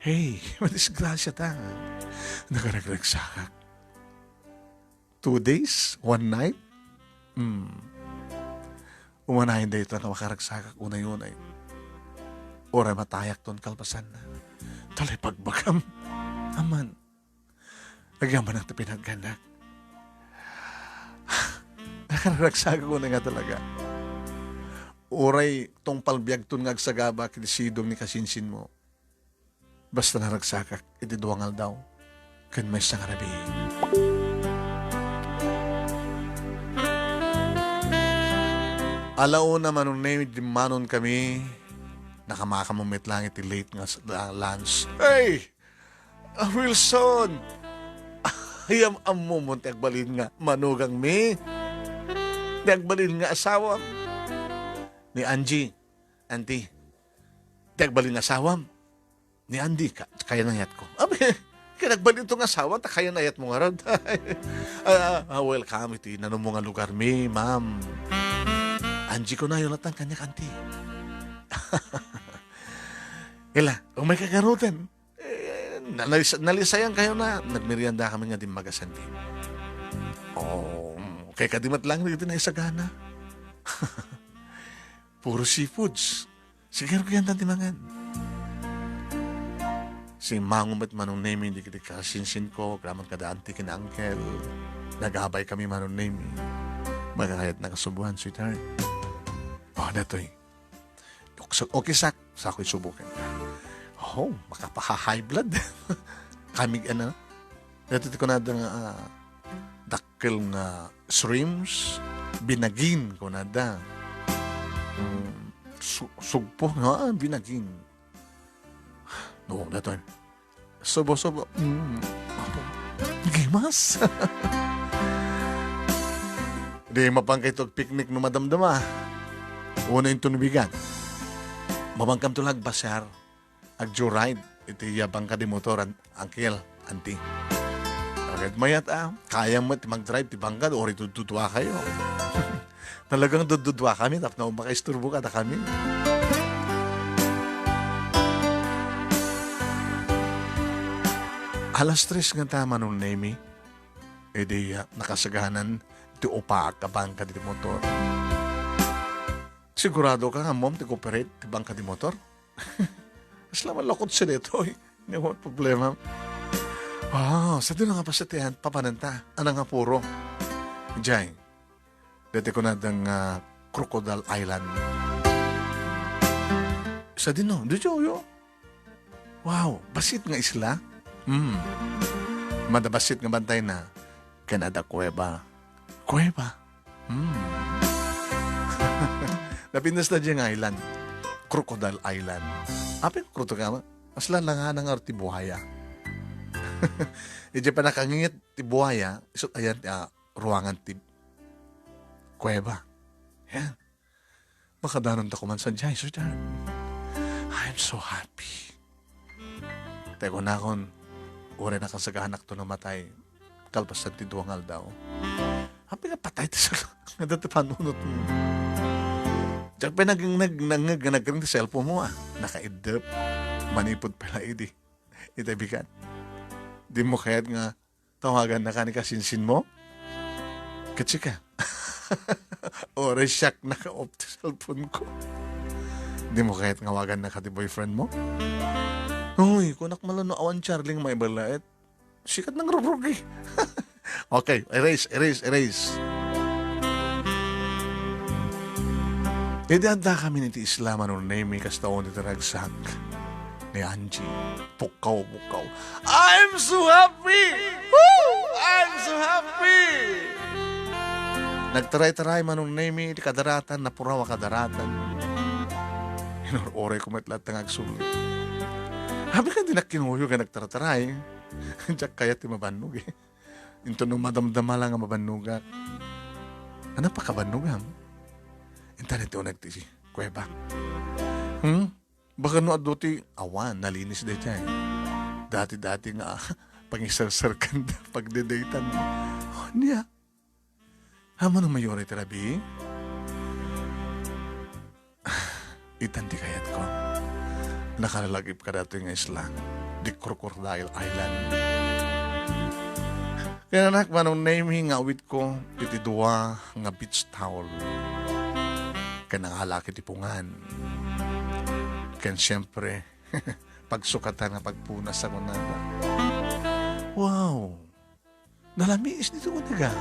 hey, madisgrasiata. Nakaragragsakak. Two days, one night? Hmm. Umanayon dayta nga makaragsakak unay-unay. Uray matayakton kalpasanna. Talay pagbagam. Aman. Agyamanak ti pinagganak. Nakaragsakak unay nga talaga. Uray tungpal biagton nga agsagaba iti sidong ni kasinsinmo. Basta naragsakak iti dua nga aldaw ken maysa nga rabii. Alauna, Manong Nemi, dimmanon kami. Nakamakam met lang iti late nga s-, la-, lunch. Hey! Ah, Wilson! Ay, am-, ammom ti agbalin nga manugangmi? Ti agbalin nga asawam? Ni Angie, Auntie. Ti agbalin nga asawam? Ni Andy, ka-, kayan ayatko. Abi, kinagbalin to nga asawa, ta kayan ayatmo ngarud. Ah, ah, welcome iti nanumo nga lugarmi, ma'am. Angie ko na, Jonathan, kanya kanti. Ila, umay ka garuten. Eh, nalis-, nalisayan kayo na. Nagmerienda kami nga dimmaga sandi. Oh, kay kadimat lang dito na isagana. Puro seafoods. Sige, rugian ti mangan. Simmango met Manong Nemi dagiti kasinsinko, agraman kada auntie ken uncle. Nagabay kami, Manong Nemi. Makakayat na kasubuan, sweetheart. Oh, datoy. Ukso-, okay, sak. Sa ako'y subukan. Oh, makapaha-high blood. Kami, ano, Dati ti kunada nga, ah, dakkel nga shrimps, binagin kunada. Mm, su-, sugpo, nga, ah, binagin. No, datoy. Subo-subo. Mm. Apo. Gimas. Di mapangkay to picnic no madamdama. Una yung tunubigan. Mabangkam to lagbasar. Ag-joyride iti, ah, bangka di motor, an-, uncle, auntie. Ket mayat, ah, kayam met mag-drive ti bangka, uray dududua kayo. Talagang dududua kami, tapno makaisturbo kada kami. Alas tres nga ta, Manong Nemi, idi, ah, nakasaganan ti upaak a bangka di motor. Sigurado ka nga ammom ti cooperate ti bangka di motor? Asla man lakot siya ditoy. Ni, what problema? Wow, sa dino nga pasatian, papananta. Anang nga puro? Jay, dati ko na dang, ah, Crocodile Island. Sa dino, di yo. Wow, bassit nga isla? Hmm. Madabasit nga bantay na. Ken adda kuweba. Kuweba. Hmm. Napintas na dyan nga island. Crocodile Island. Apin crocodile? Asla lang nga nang ti buhaya. Iti panakangingit ti buhaya, isut ayan ti, ah, ruangan ti kuweba. Yan. Makadanon ta kuman sa Jai, sweetheart. I'm so happy. Tay kunakon, uray nakasaganak to no matay. kalpasan ti dua nga aldaw. Apay nga patay ti cellphone. Adda ti panunot mo. Diak pay nag-, nag-, nangngeg nga nagring ti cellphone mo, ah. Nakaiddep. Manipud pay la idi. Ita bigat. Di mo kayat nga tawagan na ka ni kasinsin mo? Ket sika. Oray siak naka-off ti cellphone ko. Di mo kayat nga awagan na ka ti boyfriend mo? Uy, kunak man la no awan Charlie nga maiballaet. Sikat nang rurugi. Okay, erase, erase, erase. Idi adda kami iti isla, Manong Nemy, kasta unay ti ragsak ni Angie. Pukkaw, pukkaw. I'm so happy! Woo! I'm so happy! Nagtaray-taray, Manong Nemy, ti kadaratan, napuraw a kadaratan. Inur-uray ko met latta nga agsulit. Apay nga dinak kinuyog a nagtaray-taray. Diak kayat ti mabannog, eh. Inton no madamdama la nga mabannogak. Ania pakabannogam? Intan iti uneg ti kuebak. Hmm? Baka no adu ti awan, nalinis daytoy. Dati-dati nga pangiserserkan, pagdedatean. Ania? Amangan no mayuray ti rabii? Itan ti kayatko. Nakalalagip kadatoy nga isla, di Crocodile Island. Kananak, Manong Nemy, nga awidko iti dua nga beach towel. Ken nangalak iti pungan. Ken siyempre, pagsukatan nga pagpunas a kunada. Wow! Nalamiis ditoy uneg a.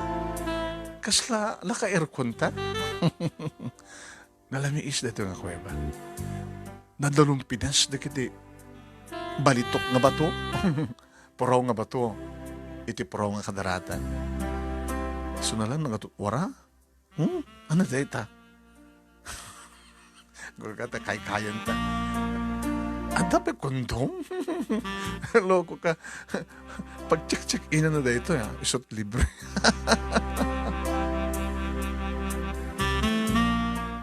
Kasla naka-aircon ta? Nalamiis daytoy nga kueba. Nadalumpidas dagiti balitok nga bato. Puraw nga bato. Iti puraw nga kadaratan. Suna lang nagatutwara. Hmm? Ania dayta? Gurgata kaykayanta. Adda pay kondom? Loko ka. Pag-check-check-inan na daytoy, ah. Isut libre.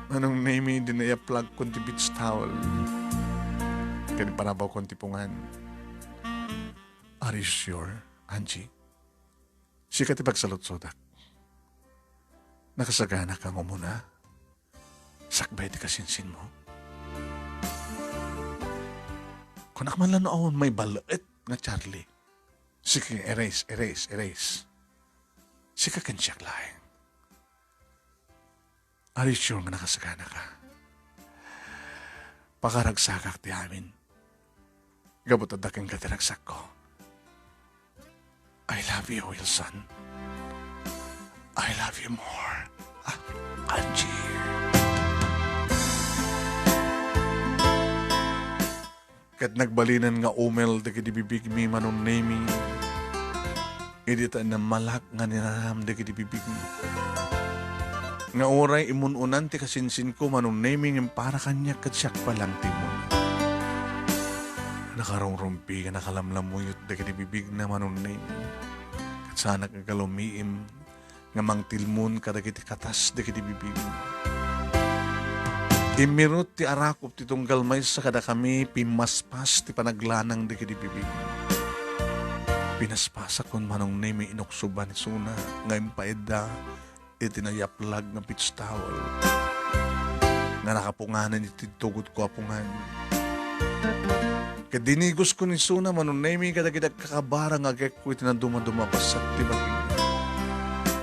Manong Nemy, idi nayaplag kon ti beach towel. Ken panabaw kon ti pungan. Are you sure, Angie? Sika ti pagsaludsodak. Nakasagana ka nga umuna? Sakbay ti kasinsinmo? Kunak man la no awan maiballaet nga Charlie. Sige, erase, erase, erase. Sika ken siak laeng. Are you sure nga nakasagana ka? Pakaragsakak ti amin. Gapu ta adda kenka ti ragsakko. I love you, Wilson. I love you more. Ah, Angie. Ket nagbalinan nga umel dagiti bibigmi, Manong Nemy. Idi ta nammalak nga ninaram dagiti bibigmi. Nga uray imun-unan ti kasinsinko, Manong Nemy, ngem para kaniak ket siak pay laeng ti immuna. Nakarungrumpi nga nakalamlamuyot dagiti bibigna, Manong Nemy. Ket saanak nga galumiim nga mangtilmon kadagiti katas dagiti bibig. Immirut ti arakop ti tunggal maysa kadakami, pimmaspas ti panaglanang dagiti bibig. Pinaspasakon, Manong Nemy, inuksoban ni Suna nga impaidda iti nayaplag nga beach towel nga nakapunganan iti tugotko a pungan. Ket dinigosko ni Suna, Manong Nemy, kadagiti agkakabara nga agekko iti nadumaduma a paset ti bagina.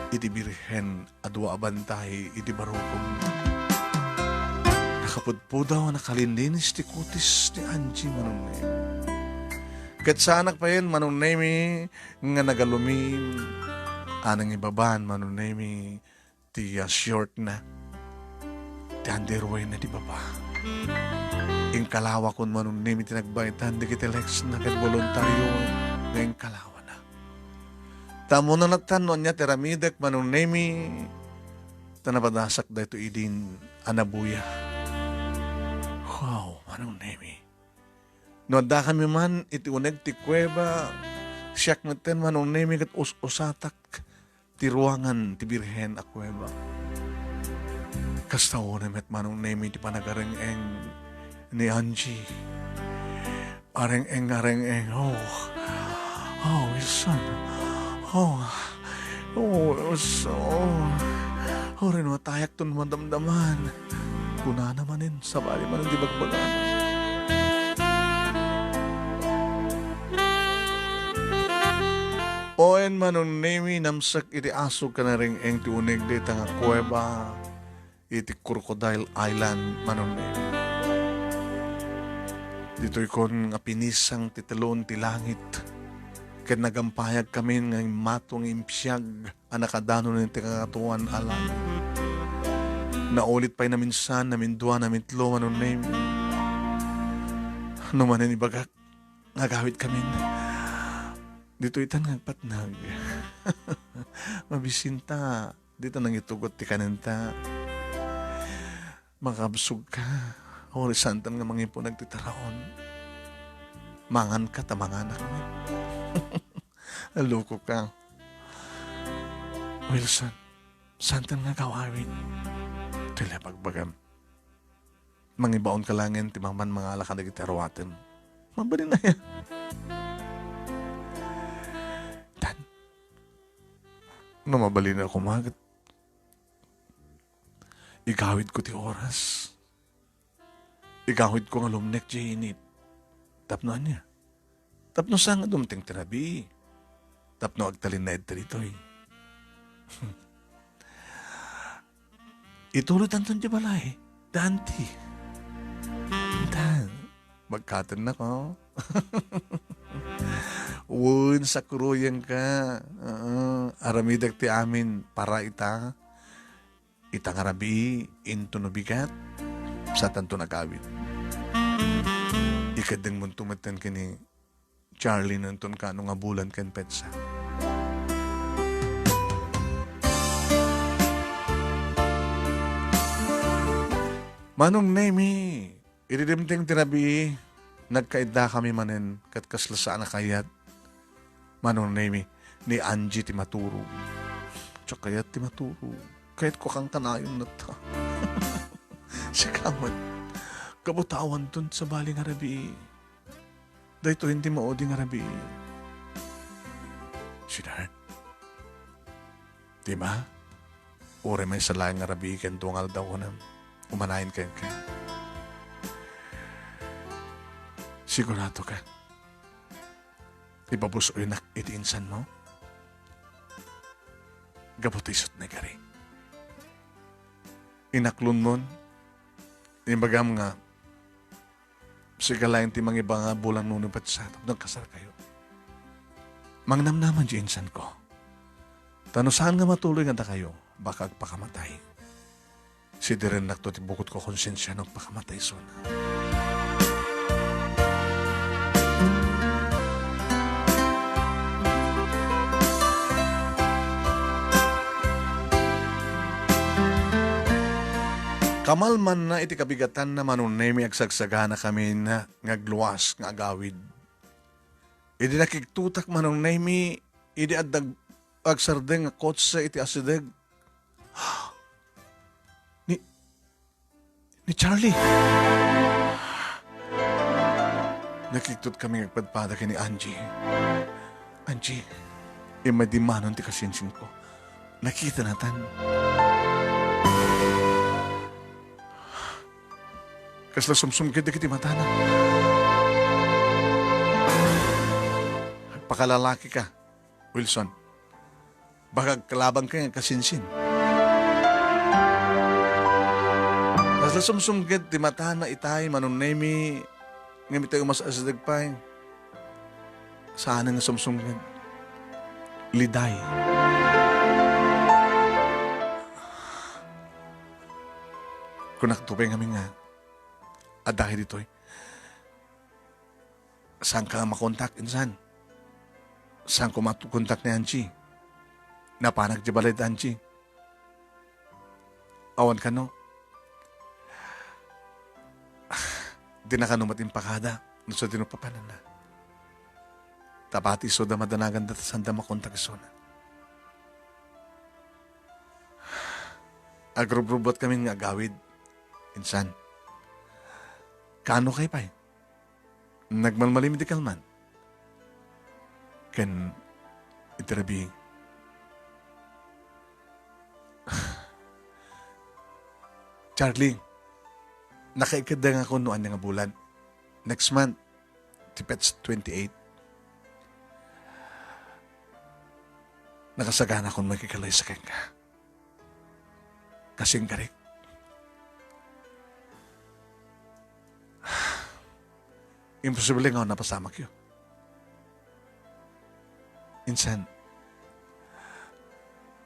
Iti birhen a dua a bantay iti barukom. Nakapudpudaw a nakalinlinis ti kutis ni Angie, Manong Nemy. Ket saanak payen, Manong Nemy, nga nagalumim. Anang ibaban, Manong Nemy, ti, ah, short na. Ti underwear na ti baba. Inkalawakon, Manong Nemy, ti nagbaitan dagiti likes na ket voluntaryo nga inkalawana. Ta ammona latta no ania ti aramidek, Manong Nemy, ta napadasak daytoy idin a nabuya. Wow, Manong Nemy. No addakami man iti uneg ti kueba, siak metten, Manong Nemy, ket us-usatak ti ruangan ti Birhen a Kueba. Kasta unay met, Manong Nemy, ti panagareng-eng ni Angie. Areng-eng, areng-eng, oh. Oh, Wilson. Oh, oh, so, uray no atayakton madamdaman. Kunana manen, sabali manen ti bagbagana. Wen, Manong Nemi, namsek iti asog ken naring-eng ti uneg dayta nga kuweba iti Crocodile Island, Manong Nemi. Ditoykon nga pinisang ti telon ti langit, ket nagampayagkamin nga immato nga imsiag a nakadanon iti Kangatoan a Langit. Naulit pay naminsan, namindua, namitlo, Manong Nemi. No manen ibagak, nga agawidkamin. Ditoy itan nga agpatnag. Mabisinta, dita nangitugot ti kanenta. Makabsogka, uray saantan nga mangipunag ti taraon. Manganka ta manganak met. Nalokoka. Wilson, saantan nga agawawid. Dayta la bagbagam. Mangibaonka laengen ti mapan mangala kadagiti aruatem. Mabalin aya. Tan, no mabalin a koma ket igawidko ti oras. Igawidko nga lumnek diay init. Tapno ania? Tapno saan nga dumteng ti rabii. Tapno agtalinaedta ditoy. Ituloytanton diay balay, Dante. Tan, magkatennako. Wen, sakuroyenka. Oo, aramidek ti amin para ita. Ita nga rabii, inton no bigat, saantanton agawid. Ikeddengmonto metten ken ni Charlie no inton kaano nga bulan ken petsa. Manong Nemi, idi dimteng ti rabii, nagkaiddakami manen ket kasla saan a kayat. Manong Nemi, ni Angie ti maturog. Diak kayat ti maturog. Kayatko a kankanayon latta. Sika met, gapu ta awanton sabali nga rabii. Daytoyen ti maudi nga rabii. Sweetheart, di ba? Uray maysa laeng nga rabii ken dua nga aldaw, kunam, umanayen kenka. Sigurado ka? Ipapus-oynak iti insanmo? Gapu ta isut' nagari. Inaklonmon, imbagam nga, sika laeng ti mangiba nga bulan wenno petsa tapno agkasarkayo. Mangnamnaman diay insanko. Ta no saan nga matuloy nga dakayo, baka agpakamatay. Sidirennakto ti bukod ko konsensia no agpakamatay isuna. Kamalmanna iti kabigatanna, Manong Nemi, agsagsaganakamin nga agluas nga agawid. Idi nakigtotak, Manong Nemi, idi adda ag-, agsardeng nga kotse iti asideg, ni, ni Charlie. Nakigtotkami nga agpadpada ken ni Angie. Angie, immay dimmanon ti kasinsinko. Nakitanatan. Kasla sumsumged dagiti matana. Agpakalalakika, Wilson. Baka agkalabanka nga agkasinsin. Kasla sumsumged ti matana itay, Manong Nemi, ngem itay umas-asideg pay. Saan nga sumsumged. Liday. Kunakto pay ngamin nga, adda ditoy. Saanka nga makontak, insan? Saanko makontak ni Angie? Napanak diay balay da Angie. Awan kano. Dina kano met impakada no sadino papananna. Ta pati isuda madanaganda ta saanda makontak isuna. Agrubrubuat kami nga agawid. Insan, kaano kay pay? Nagmalmalim iti kalman. Ken iti rabii. Charlie, nakaikadda nga kun no ania nga bulan. Next month, ti petsa twenty-eight. Nakasagana kun makikalaysa kenka. Kasinggarik. Imposible nga napasamakyo. Insan,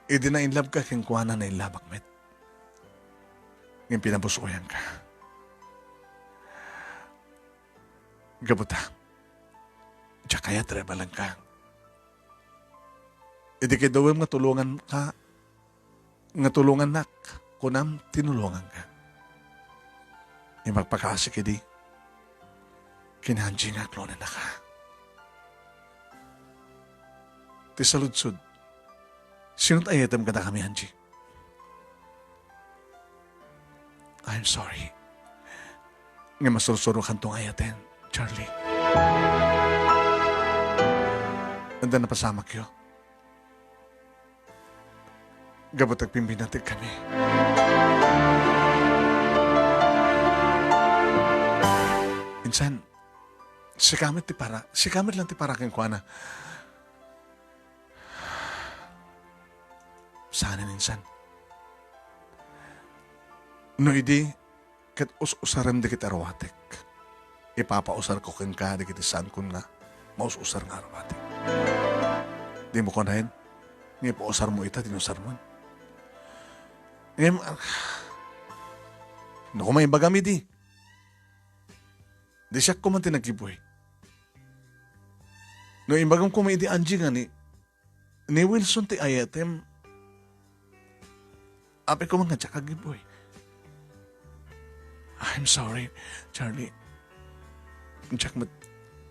idi nainlove ka kenkuana, nainlabak met. Ngem pinabusoyan ka. Gapu ta, diak kayat rebalan ka. Idi kidawem nga tulongan ka, nga tulongannak, kunam, tinulonganka. Ngem agpakaasi kadi, ken Angie nga aklonennaka. Ti saludsod, sino't ayatem kadakami, Angie? I'm sorry. Ngem masursurokanto nga ayaten, Charlie. Adda napasamakyo. Gapu ta agpimbinnateg kami. Insan, sika met ti para, sika met lang ti para kenkuana. Saanen insan. No idi, ket us-usarem dagiti aruatek. Ipapausarko kenka dagiti saankon nga maus-usar nga aruatek. Dimo kunaen nga ipausarmo ita ti inusarmon. Ngem, ah, no koma imbagam idi, di siak koma ti naggibuy. No imbagam koma idi, Angie, nga ni, ni Wilson ti ayatem, apay koma nga diak aggibuy. I'm sorry, Charlie. Diak met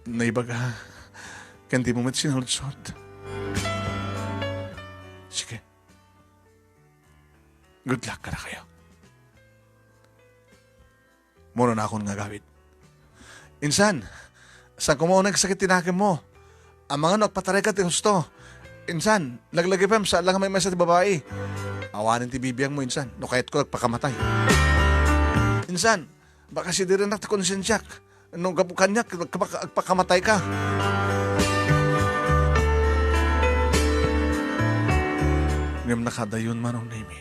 naibaga, ken dimo met sinaludsod. Sige. Good luck kadakayo. Muna nakon nga agawid. Insan, saan koma uneg sakit ti nakemmo? Amangan no agpatarayka ti husto. Insan, laglagipem, saan lang nga maymaysa ti babai. Awanen ti bibiangmo, insan, no kayatko agpakamatay. Insan, baka sidirennak ti konsensiak. No gapu kaniak, agpaka-, agpakamatayka. Ngem nakadayon, Manong Nemy.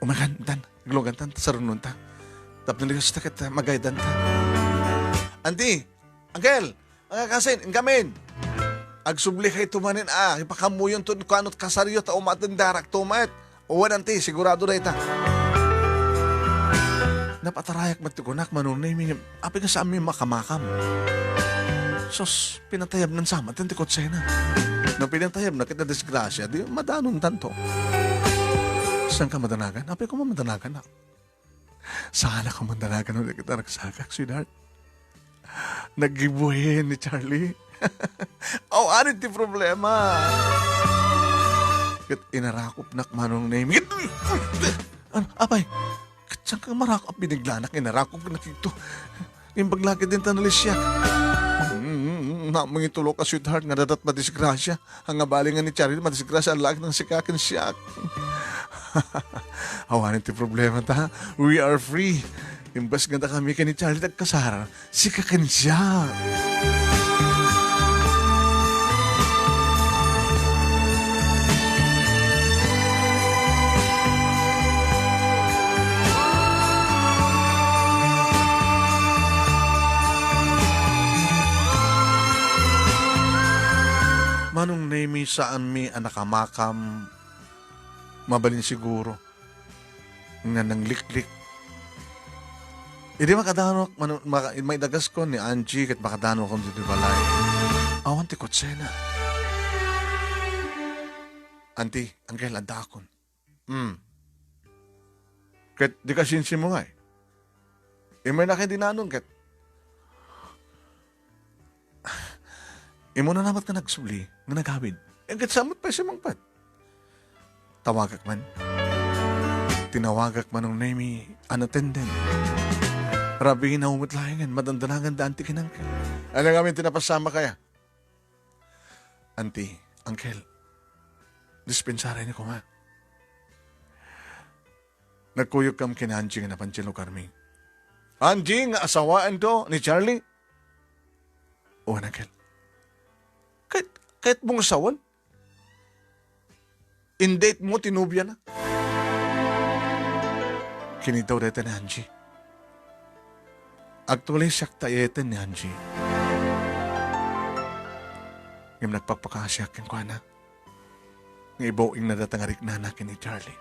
Umakan, tan, aglugantan, sarunonta. Tapno di kasta ket, ah, magaydanta. Auntie, Uncle, mga kasin, inkamin. Agsublikayo manen, ah, ipakamuyonto kuano kasaryo ta umaten darak tumet. Wen, Auntie, sigurado dayta. Napatarayak met ti kunak, Manong Nemy, apay nga saanmi makamakam? Sus, pinatayabnan sa met ti kotsena. No pinatayabna ket nadisgrasia, di madanontanto. Saanka madanagan? Apay koma madanagan, ah? Saanka madanagan no di kita nagsagak, sweetheart? Naggibuhen ni Charlie. Awanen ti problema. Ket inarakopnak, Manong Nemy. Ano, apay? Ket saanka marakop? Biniglak, inarakopnak ito. Imbag lagi din tanalisiak. Mm, namangitulo ka, sweetheart, nga dadat madisgrasia. Ang abali nga ni Charlie, madisgrasia, ang lagi ng sikakin siak. Awanen ti problema ta. We are free. Imbes nga dakami ken ni Charlie nagkasar, sika ken siak. Manong Nemy, saanmi a nakamakam, mabalin siguro nga nangliklik. Idi makadanok, manu-, maka-, maidagaskon ni Angie ket makadanokon ditoy balay. Awan ti kotsena. Auntie, Uncle, addaakon. Hmm. Ket di ka sinsimungay. Immay na kay dinanong ket Immuna na met nga nagsubli nga nagawid. Ket saan met pay sumungpet? Tawagak man. Tinawagak, Manong Nemy, unattended. Rabii na met laengen, madandanagan da Auntie ken Uncle. Ania ngamin ti napasamak aya? Auntie, Uncle, Dispensaren koma. Nagkuyogkam ken Angie nga napan ti lugarmi. Angie, nga asawaento ni Charlie? O, Uncle. Kayat, kayatmo nga asawan? In-date mo ti nobiana? Kinitaw dayta ni Angie. Agtuloy siak ta iyeten ni Angie. Ngem nagpakpakasiak kenkuana nga ibaw-ingna dayta nga riknana ken ni Charlie.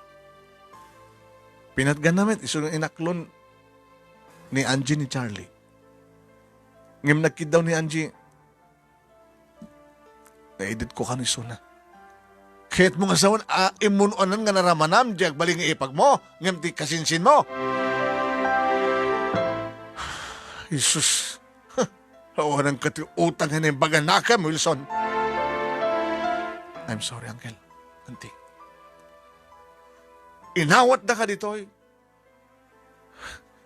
Pinatganna met isu nga inaklon ni Angie ni Charlie. Ngem nagkiddaw ni Angie, naidetko kano isuna. Kayatmo nga asawan a immun-onan nga naramanam ti agbalin nga ipagmo, ngem ti kasinsinmo. Jesus. Awananka ti utang nga naimbaganakem, Wilson. I'm sorry, Uncle. Auntie. Inawatdaka ditoy.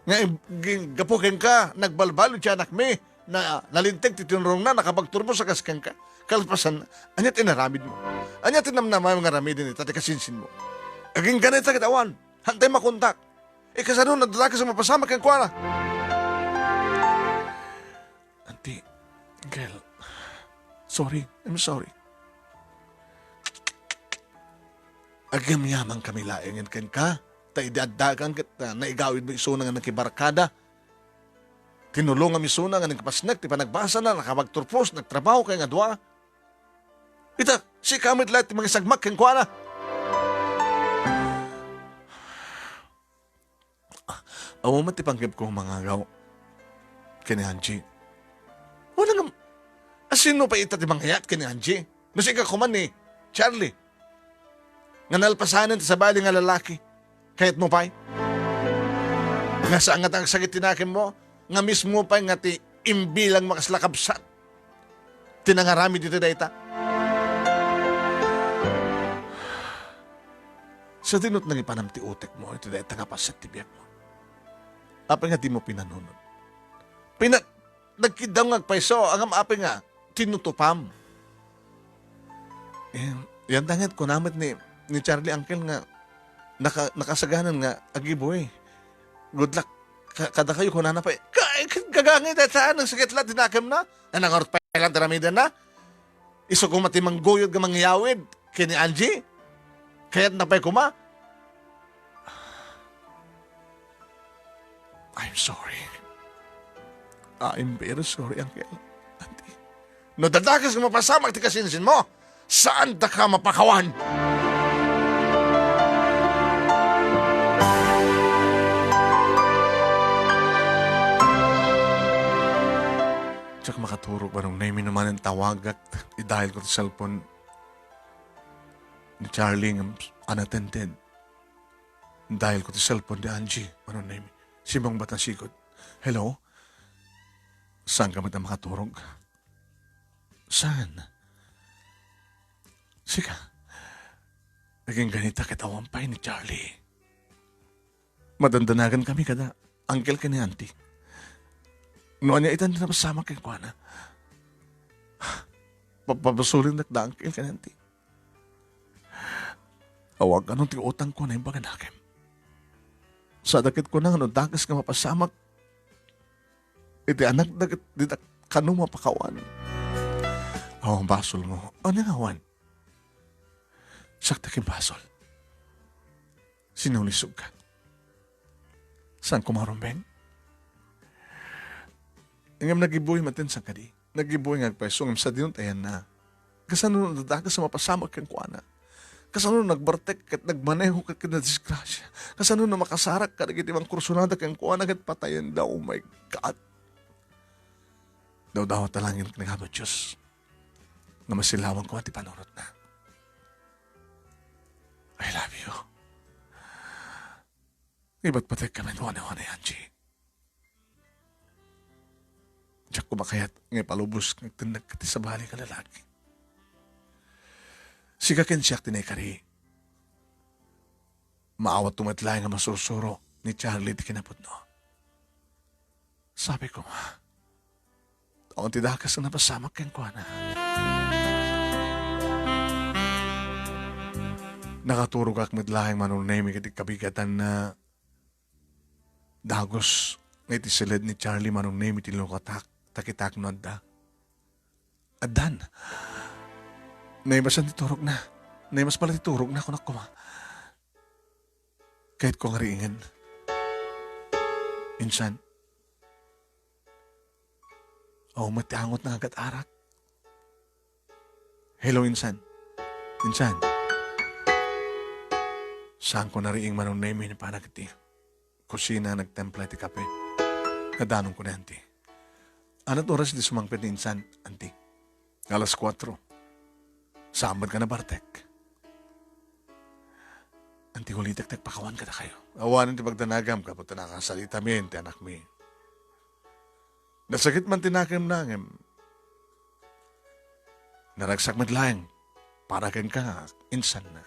Nga ib-, ging-, gapu kenka, nagbalbaliw ti anakmi, na, nalinteg ti tinurongna, nakapagturpos a kas kenka. Kalpasan, ania ti inaramidmo? Ania ti namnamam nga aramiden ita ti kasinsinmo? Agingga ita ket awan, hantay makontak. E, kasano nadadakes a mapasamak kenkuana? Auntie, girl, sorry, I'm sorry. Agyamyaman kami laengen kenka, ta idi addakan ket, ah, naigawidmo isuna nga nakibarkada. Tinulongam isuna nga nagpasnek ti panagbasana, nakapagturpos, nagtrabaho kay nga dua. Ita, sika met laeng ti mangisagmak kenkuana. Awan met ti panggepko nga mangagaw ken ni Angie. Wala nga, asino pay ita ti mangayat ken ni Angie? No sika koma ni Charlie nga nalpasanen ti sabali nga lalaki, kayatmo pay? Nga saan nga agsakit ti nakemmo, nga mismo pay nga ti imbilangmo a kasla kabsat ti nangaramid iti dayta. Sadino ti nangipanam ti utekmo iti dayta nga paset ti biagmo? Apay nga dimo pinanunot? Pina-, nagkiddaw nga agpayso, ngem apay nga tinutupam? Eh, yan danget, kuna met ni, ni Charlie, uncle, nga naka-, nakasaganan nga agibuy. Good luck ka-, kadakayo, kunana pay. Ka-, ka-, kagangay dayta, nagsakit la ti nakemna. Nanangarot pay lang ti aramidenna. Isu koma ti mangguyod nga mangyawid ken ni Angie. Kayatna pay koma. I'm sorry. I'm very sorry, uncle. Auntie. No dadakes nga mapasamak ti kasinsinmo, saandaka mapakawan. Diak makaturog, Manong Nemy, no manen tawagak, idial ko ti cellphone ni Charlie nga unattended. Dial ko ti cellphone ni Angie, Manong Nemy. Simmungbat a sigud. Hello? Saanka met a makaturog? Saan? Sika? Naging ganita ket awan pay ni Charlie. Madandanagankami kada uncle ken ni auntie. No ania itan ti napasamak kenkuana, pa-, pabasolendak da uncle ken auntie. Awan kano ti utangko a naimbaganakem. Sada ket kuna nga no dakes nga mapasamak iti anakda ket dida kano mapakawan. Awan basolmo. Ania nga awan? Siak ti agimbasol. Sinulisogka. Saan koma rumbeng? Ngem nagibuy maten saan kadi. Nagibuy nga agpayso ngem sadino ti ayanna. Kasano no dadakes a mapasamak kenkuana? Kasano no nagbartek ket nagmaneho ket ket nadisgrasia? Kasano no makasarak kadagiti mangkursunada kenkuana ket patayenda? Oh my God! Dawdawat a langit ken Apo Dios nga masilawan koma ti panunotna. I love you. Ibatbatek kami ni Juan, Juan, Angie. Diak koma kayat nga ipalubos nga agtendek ti sabali nga lalaki. Sika ken siak ti naikari. Maawatto met laeng a masursuro ni Charlie ti kinapudno. Sabi ko nga, awan ti dakes nga napasamak kenkuana. Nakaturogak met laeng, Manong Nemi, ket iti kabigatanna, dagus nga iti siled ni Charlie, Manong Nemi, ti linukatak, ta kitak no adda. Addan. Naimasan ti turogna. Naimas pala ti turogna, kunak koma. Kayatko nga riingen. Insan. Awan met ti angotna nga agat-arak. Hello, insan. Insan. Saanko nariing, Manong Nemi, ni panak iti kusina, nagtempla iti kape. Nadanonko ni Auntie. Anat oras idi sumangpet ni insan, Auntie? Alas kuatro. Saan met ka nabartek? Auntie, ulitek ti agpakawan kadakayo. Awanen ti pagdanagam, gapu ta nakasaritamin ti anakmi. Nasakit man ti nakemna, ngem naragsak met laeng para kenka, insan na.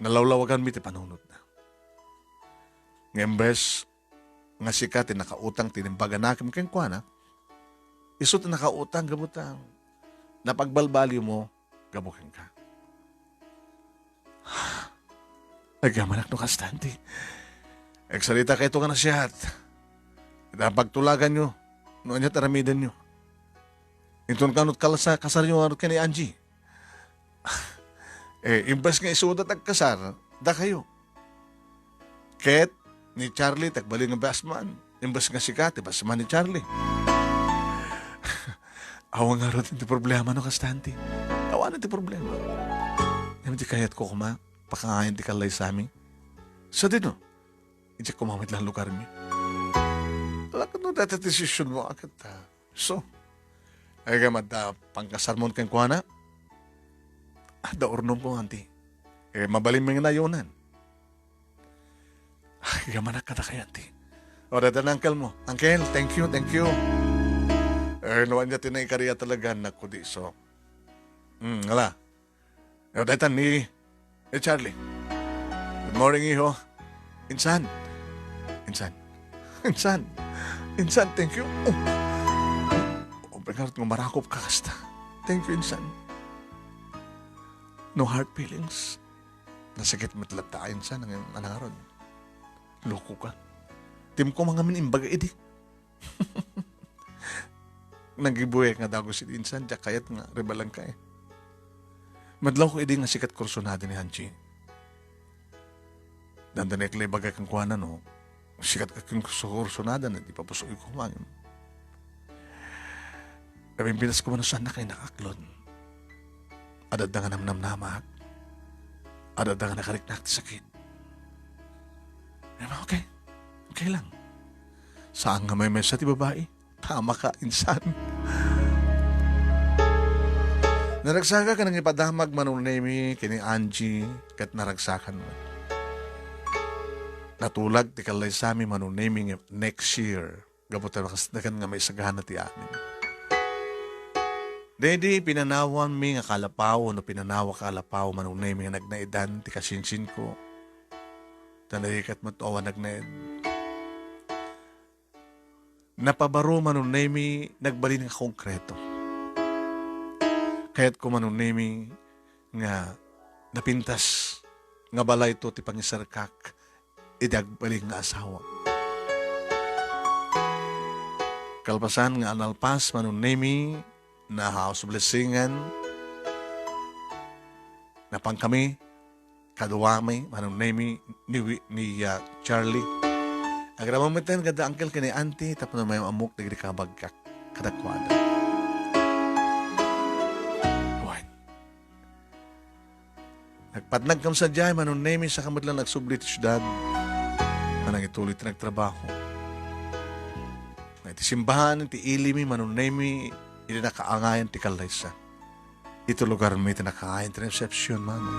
Nalawlawaganmi ti panunotna. Ngem bes nga sika ti nakautang ti imbag a nakem kenkuana, isu ti nakautang gapu ta napagbalbaliwmo gapu kenka. Agyamanak no kasta, Auntie. Agsaritakayto nga nasayaat. Ita pagtulaganyo no ania ti aramidenyo. Inton kano kalasa-, kasaryo ngarud ken ni Angie. Eh, imbes nga isuda ti agkasar, dakayo. Ket ni Charlie ti agbalin nga basman. Imbes nga sika ti basman ni Charlie. Awan ngarud ti problema no kasta, Auntie. Awan ti problema. Ngem ti kayatko koma, pakangayan ti kallaysami. Sadino? Idiak koma met laeng lugarmi. Ala, ket no dayta ti desisionmo, a, ket, ah, so, ay ka madda pangkasarmon kenkuana? Adda urnomko, Auntie. Eh, mabalinmi nga nayonan. Ay, yamanak kadakayo, Auntie. O, dayta ni uncle mo. Uncle, thank you, thank you. Eh, no ania ti naikari a talaga, anak ko, di so. Hmm, ala. O, dayta ni, eh, Charlie. Good morning, iho. Insan. Insan. Insan. Insan, thank you. Oh. O, bengarot nga marakop ka kasta. Thank you, insan. No hard feelings. Nasakit met latta, insan, ang anangaron. Loko ka. Tim ko mangamin imbaga idi. Naggibuek nga dagus iti insan, diak kayat nga rebalanka, eh. Madlawko idi nga sikat kursunada ni Hanchi. Dandanek la ibaga kenkuana, no? Sikat ka ken kursunada, na di papusoy ko man. Kapimpinas ko man saan na kay nakaklon. Adadda nga namnamnamak. Adadda nga nakariknak ti sakit. Em, okay. Okay lang. Saan nga may mesa ti babae? Tama ka, insan. Naragsaka ka nang ipadamag, Manong Nemi, kini Angie, ket naragsakan met. Natulag ti kallaysami, Manong Nemi, nga next year. Gapu ta nakasnakan nga maisagana ti amin. Daydi pinanawanmi nga kalapaw, no pinanawa kalapaw, Manong Nemi, nga nagnaedan ti kasinsinko. Ta narigat met awan nagnaed. Napabaro, Manong Nemi, nagbalin nga konkreto. Kayatko, Manong Nemi, nga napintas nga balayto ti pangisarkak iti agbalin nga asawa. Kalpasan nga nalpas, Manong Nemi, na house blessingan, napankami, kaduami, Manong Nemi, ni Wi-, ni, ah, Charlie. Agraman metten kada uncle ken ni auntie tapno maimmukda dagiti kabagak kadakuada. Wen. Nagpatnag kam sadiay, Manong Nemi, saka met lang nagsubli ti siudad. Nga nangituloy ti nagtrabaho. Nga iti simbahan, iti ilimi, Manong Nemi, iti nakaangayan ti kallaysa. Iti lugarmi, iti nakaangayan ti resepsiyon, Manong.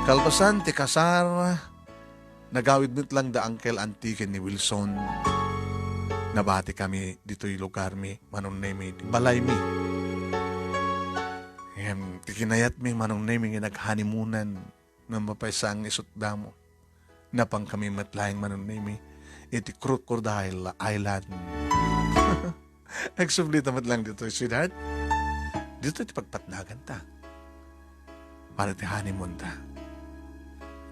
Kalpasan ti kasar, nagawid met lang da Uncle Antique ni Wilson. Nabati kami ditoy lugarmi, Manong Nemi, balaymi. Ngem, ti kinayatmi, Manong Nemi, nga nag-honeymoonan, nang mapaysa nga isut damo. Napan kami met laeng, Manong Nemi, iti Crocodile Island. Agsublita met lang ditoy, sweetheart. Ditoy ti pagpatnaganta. Para ti honeymoon ta.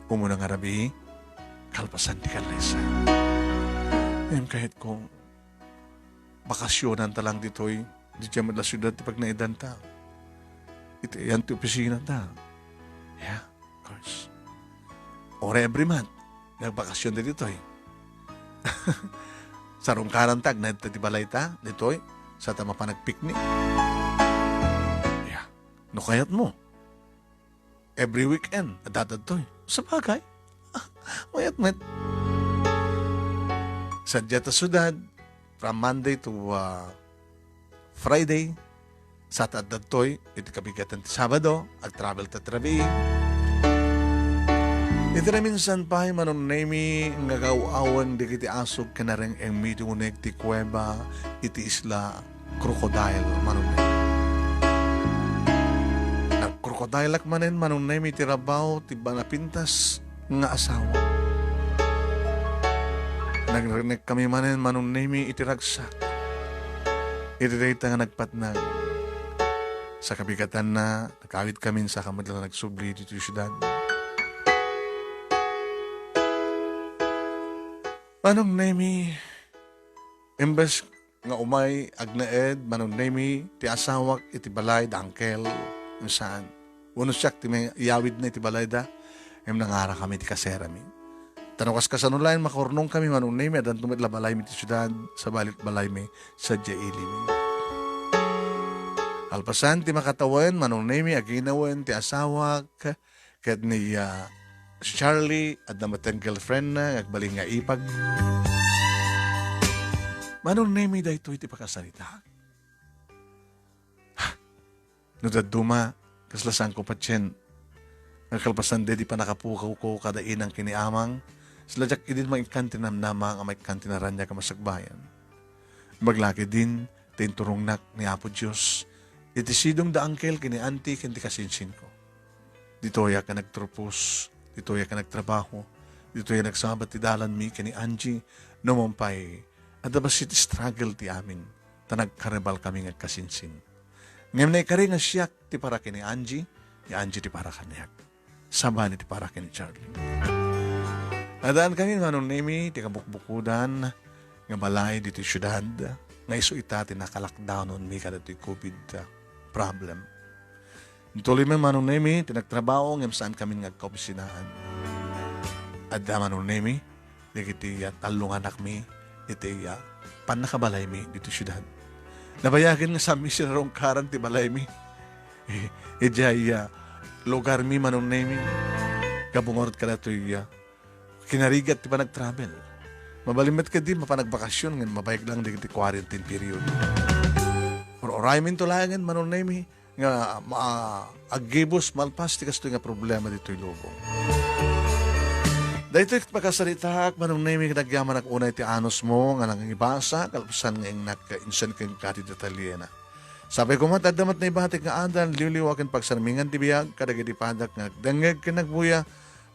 Umuna nga rabii, kalpasan ti kallaysa. Ngem kayatko, bakasionan ta lang ditoy, diay met la siudad ti pagnaedanta. Iti ayan ti opisina ta. Yeah, of course. Or every month, nagbakasyon ta ditoy. Sarungkaran ta, agnaed ta ti balay ta, ditoy, sa ta mapan agpiknik. Yeah. No kayat mo, every weekend, adda ditoy. Sabagay. Mayat met. Sadiay ta siudad, from Monday to, uh, Friday, sa ta adda ditoy, iti kabigatan ti Sabado, agtravel ta ti rabii. Iti naminsan pay, Manong Nemi, nga agaw-awen dagiti asog ken nareng-engmi ti uneg ti kuweba iti isla Crocodile, Manong Nemi. Nagkrokodilak manen, Manong Nemi, ti rabaw ti ba-, napintas nga asawa. Nagrenekkami manen, Manong Nemi, iti ragsak. Iti dayta nga nagpatnag. Sa kabigatanna, nakawitkami, saka met la nagsubli ditoy siudad. Manong Nemi, imbes nga umay agnaed, Manong Nemi, ti asawak iti balay da Uncle, saan. Wenno siak ti may iyawidna iti balayda, ngem nangarakami ti kaserami. Ta no kaskasano laeng makaurnongkami, Manong Nemi, addanto met la balaymi ti siudad, sabali balaymi sadiay ilimi. Kalpasan ti makatawen, Manong Nemi, aginawen ti asawak, ket ni, ah, Charlie, adda met ti girlfriendna nga agbalin nga ipag. Manong Nemi, daytoy ti pakasarita. No dadduma, kasla saanko patien. Nga kalpasan daydi pannakapukawko kada inang ken ni amang, sila diak idin maikkan ti namnama nga maikkan ti naraniag a masagbayan. Imbag la ketdin ti inturongnak ni Apo Dios iti sidong da Uncle ken ni Auntie ken ti kasinsinko. Ditoyak nga nagturpos, ditoyak nga nagtrabaho, ditoyak nagsabat ti dalanmi ken ni Angie, no man pay, adda bassit struggle ti amin, ta nagkarebalkami nga agkasinsin. Ngem naikari nga siak ti para ken ni Angie, ni Angie ti para kaniak. Sabali ti para ken ni Charlie. Addaan kami, Manong Nemi, ti kabukbukodan nga balay ditoy siudad, nga isu ita ti naka-lockdownonmi kadagitoy covid problem. Intuloymi, Manong Nemi, ti nagtrabaho ngem saankami nga agkaopisinaan. Adda, Manong Nemi, dagiti, ah, tallo nga anakmi iti, ah, pannakabalaymi ditoy siudad. Nabayagen nga saanmi sinarungkaran ti balaymi. Idiay, ah, lugarmi, Manong Nemi. Gapu ngarud kadagitoy, ah, kinarigat ti panagtravel. Mabalin met ketdi mapan agbakasyon ngem mabayag lang dagiti quarantine period. Ur-urayminto laengen, Manong Nemi, nga ma-, aggibus malpas ti kastoy nga problema ditoy lubong. Daytoy pakasaritaak, Manong Nemi, ket agyamanak unay ti anusmo nga nangibasa, kalpasan nga innak insen kenka ti detalyena. Sapay koma ta adda met naibatik nga adal, liwliwa ken pagsarmingan ti biag kadagiti padak nga nagdengngeg ken nagbuya.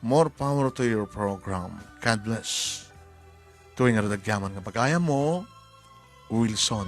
More power to your program. God bless. Daytoy ngarud agyaman nga bagayammo, Wilson.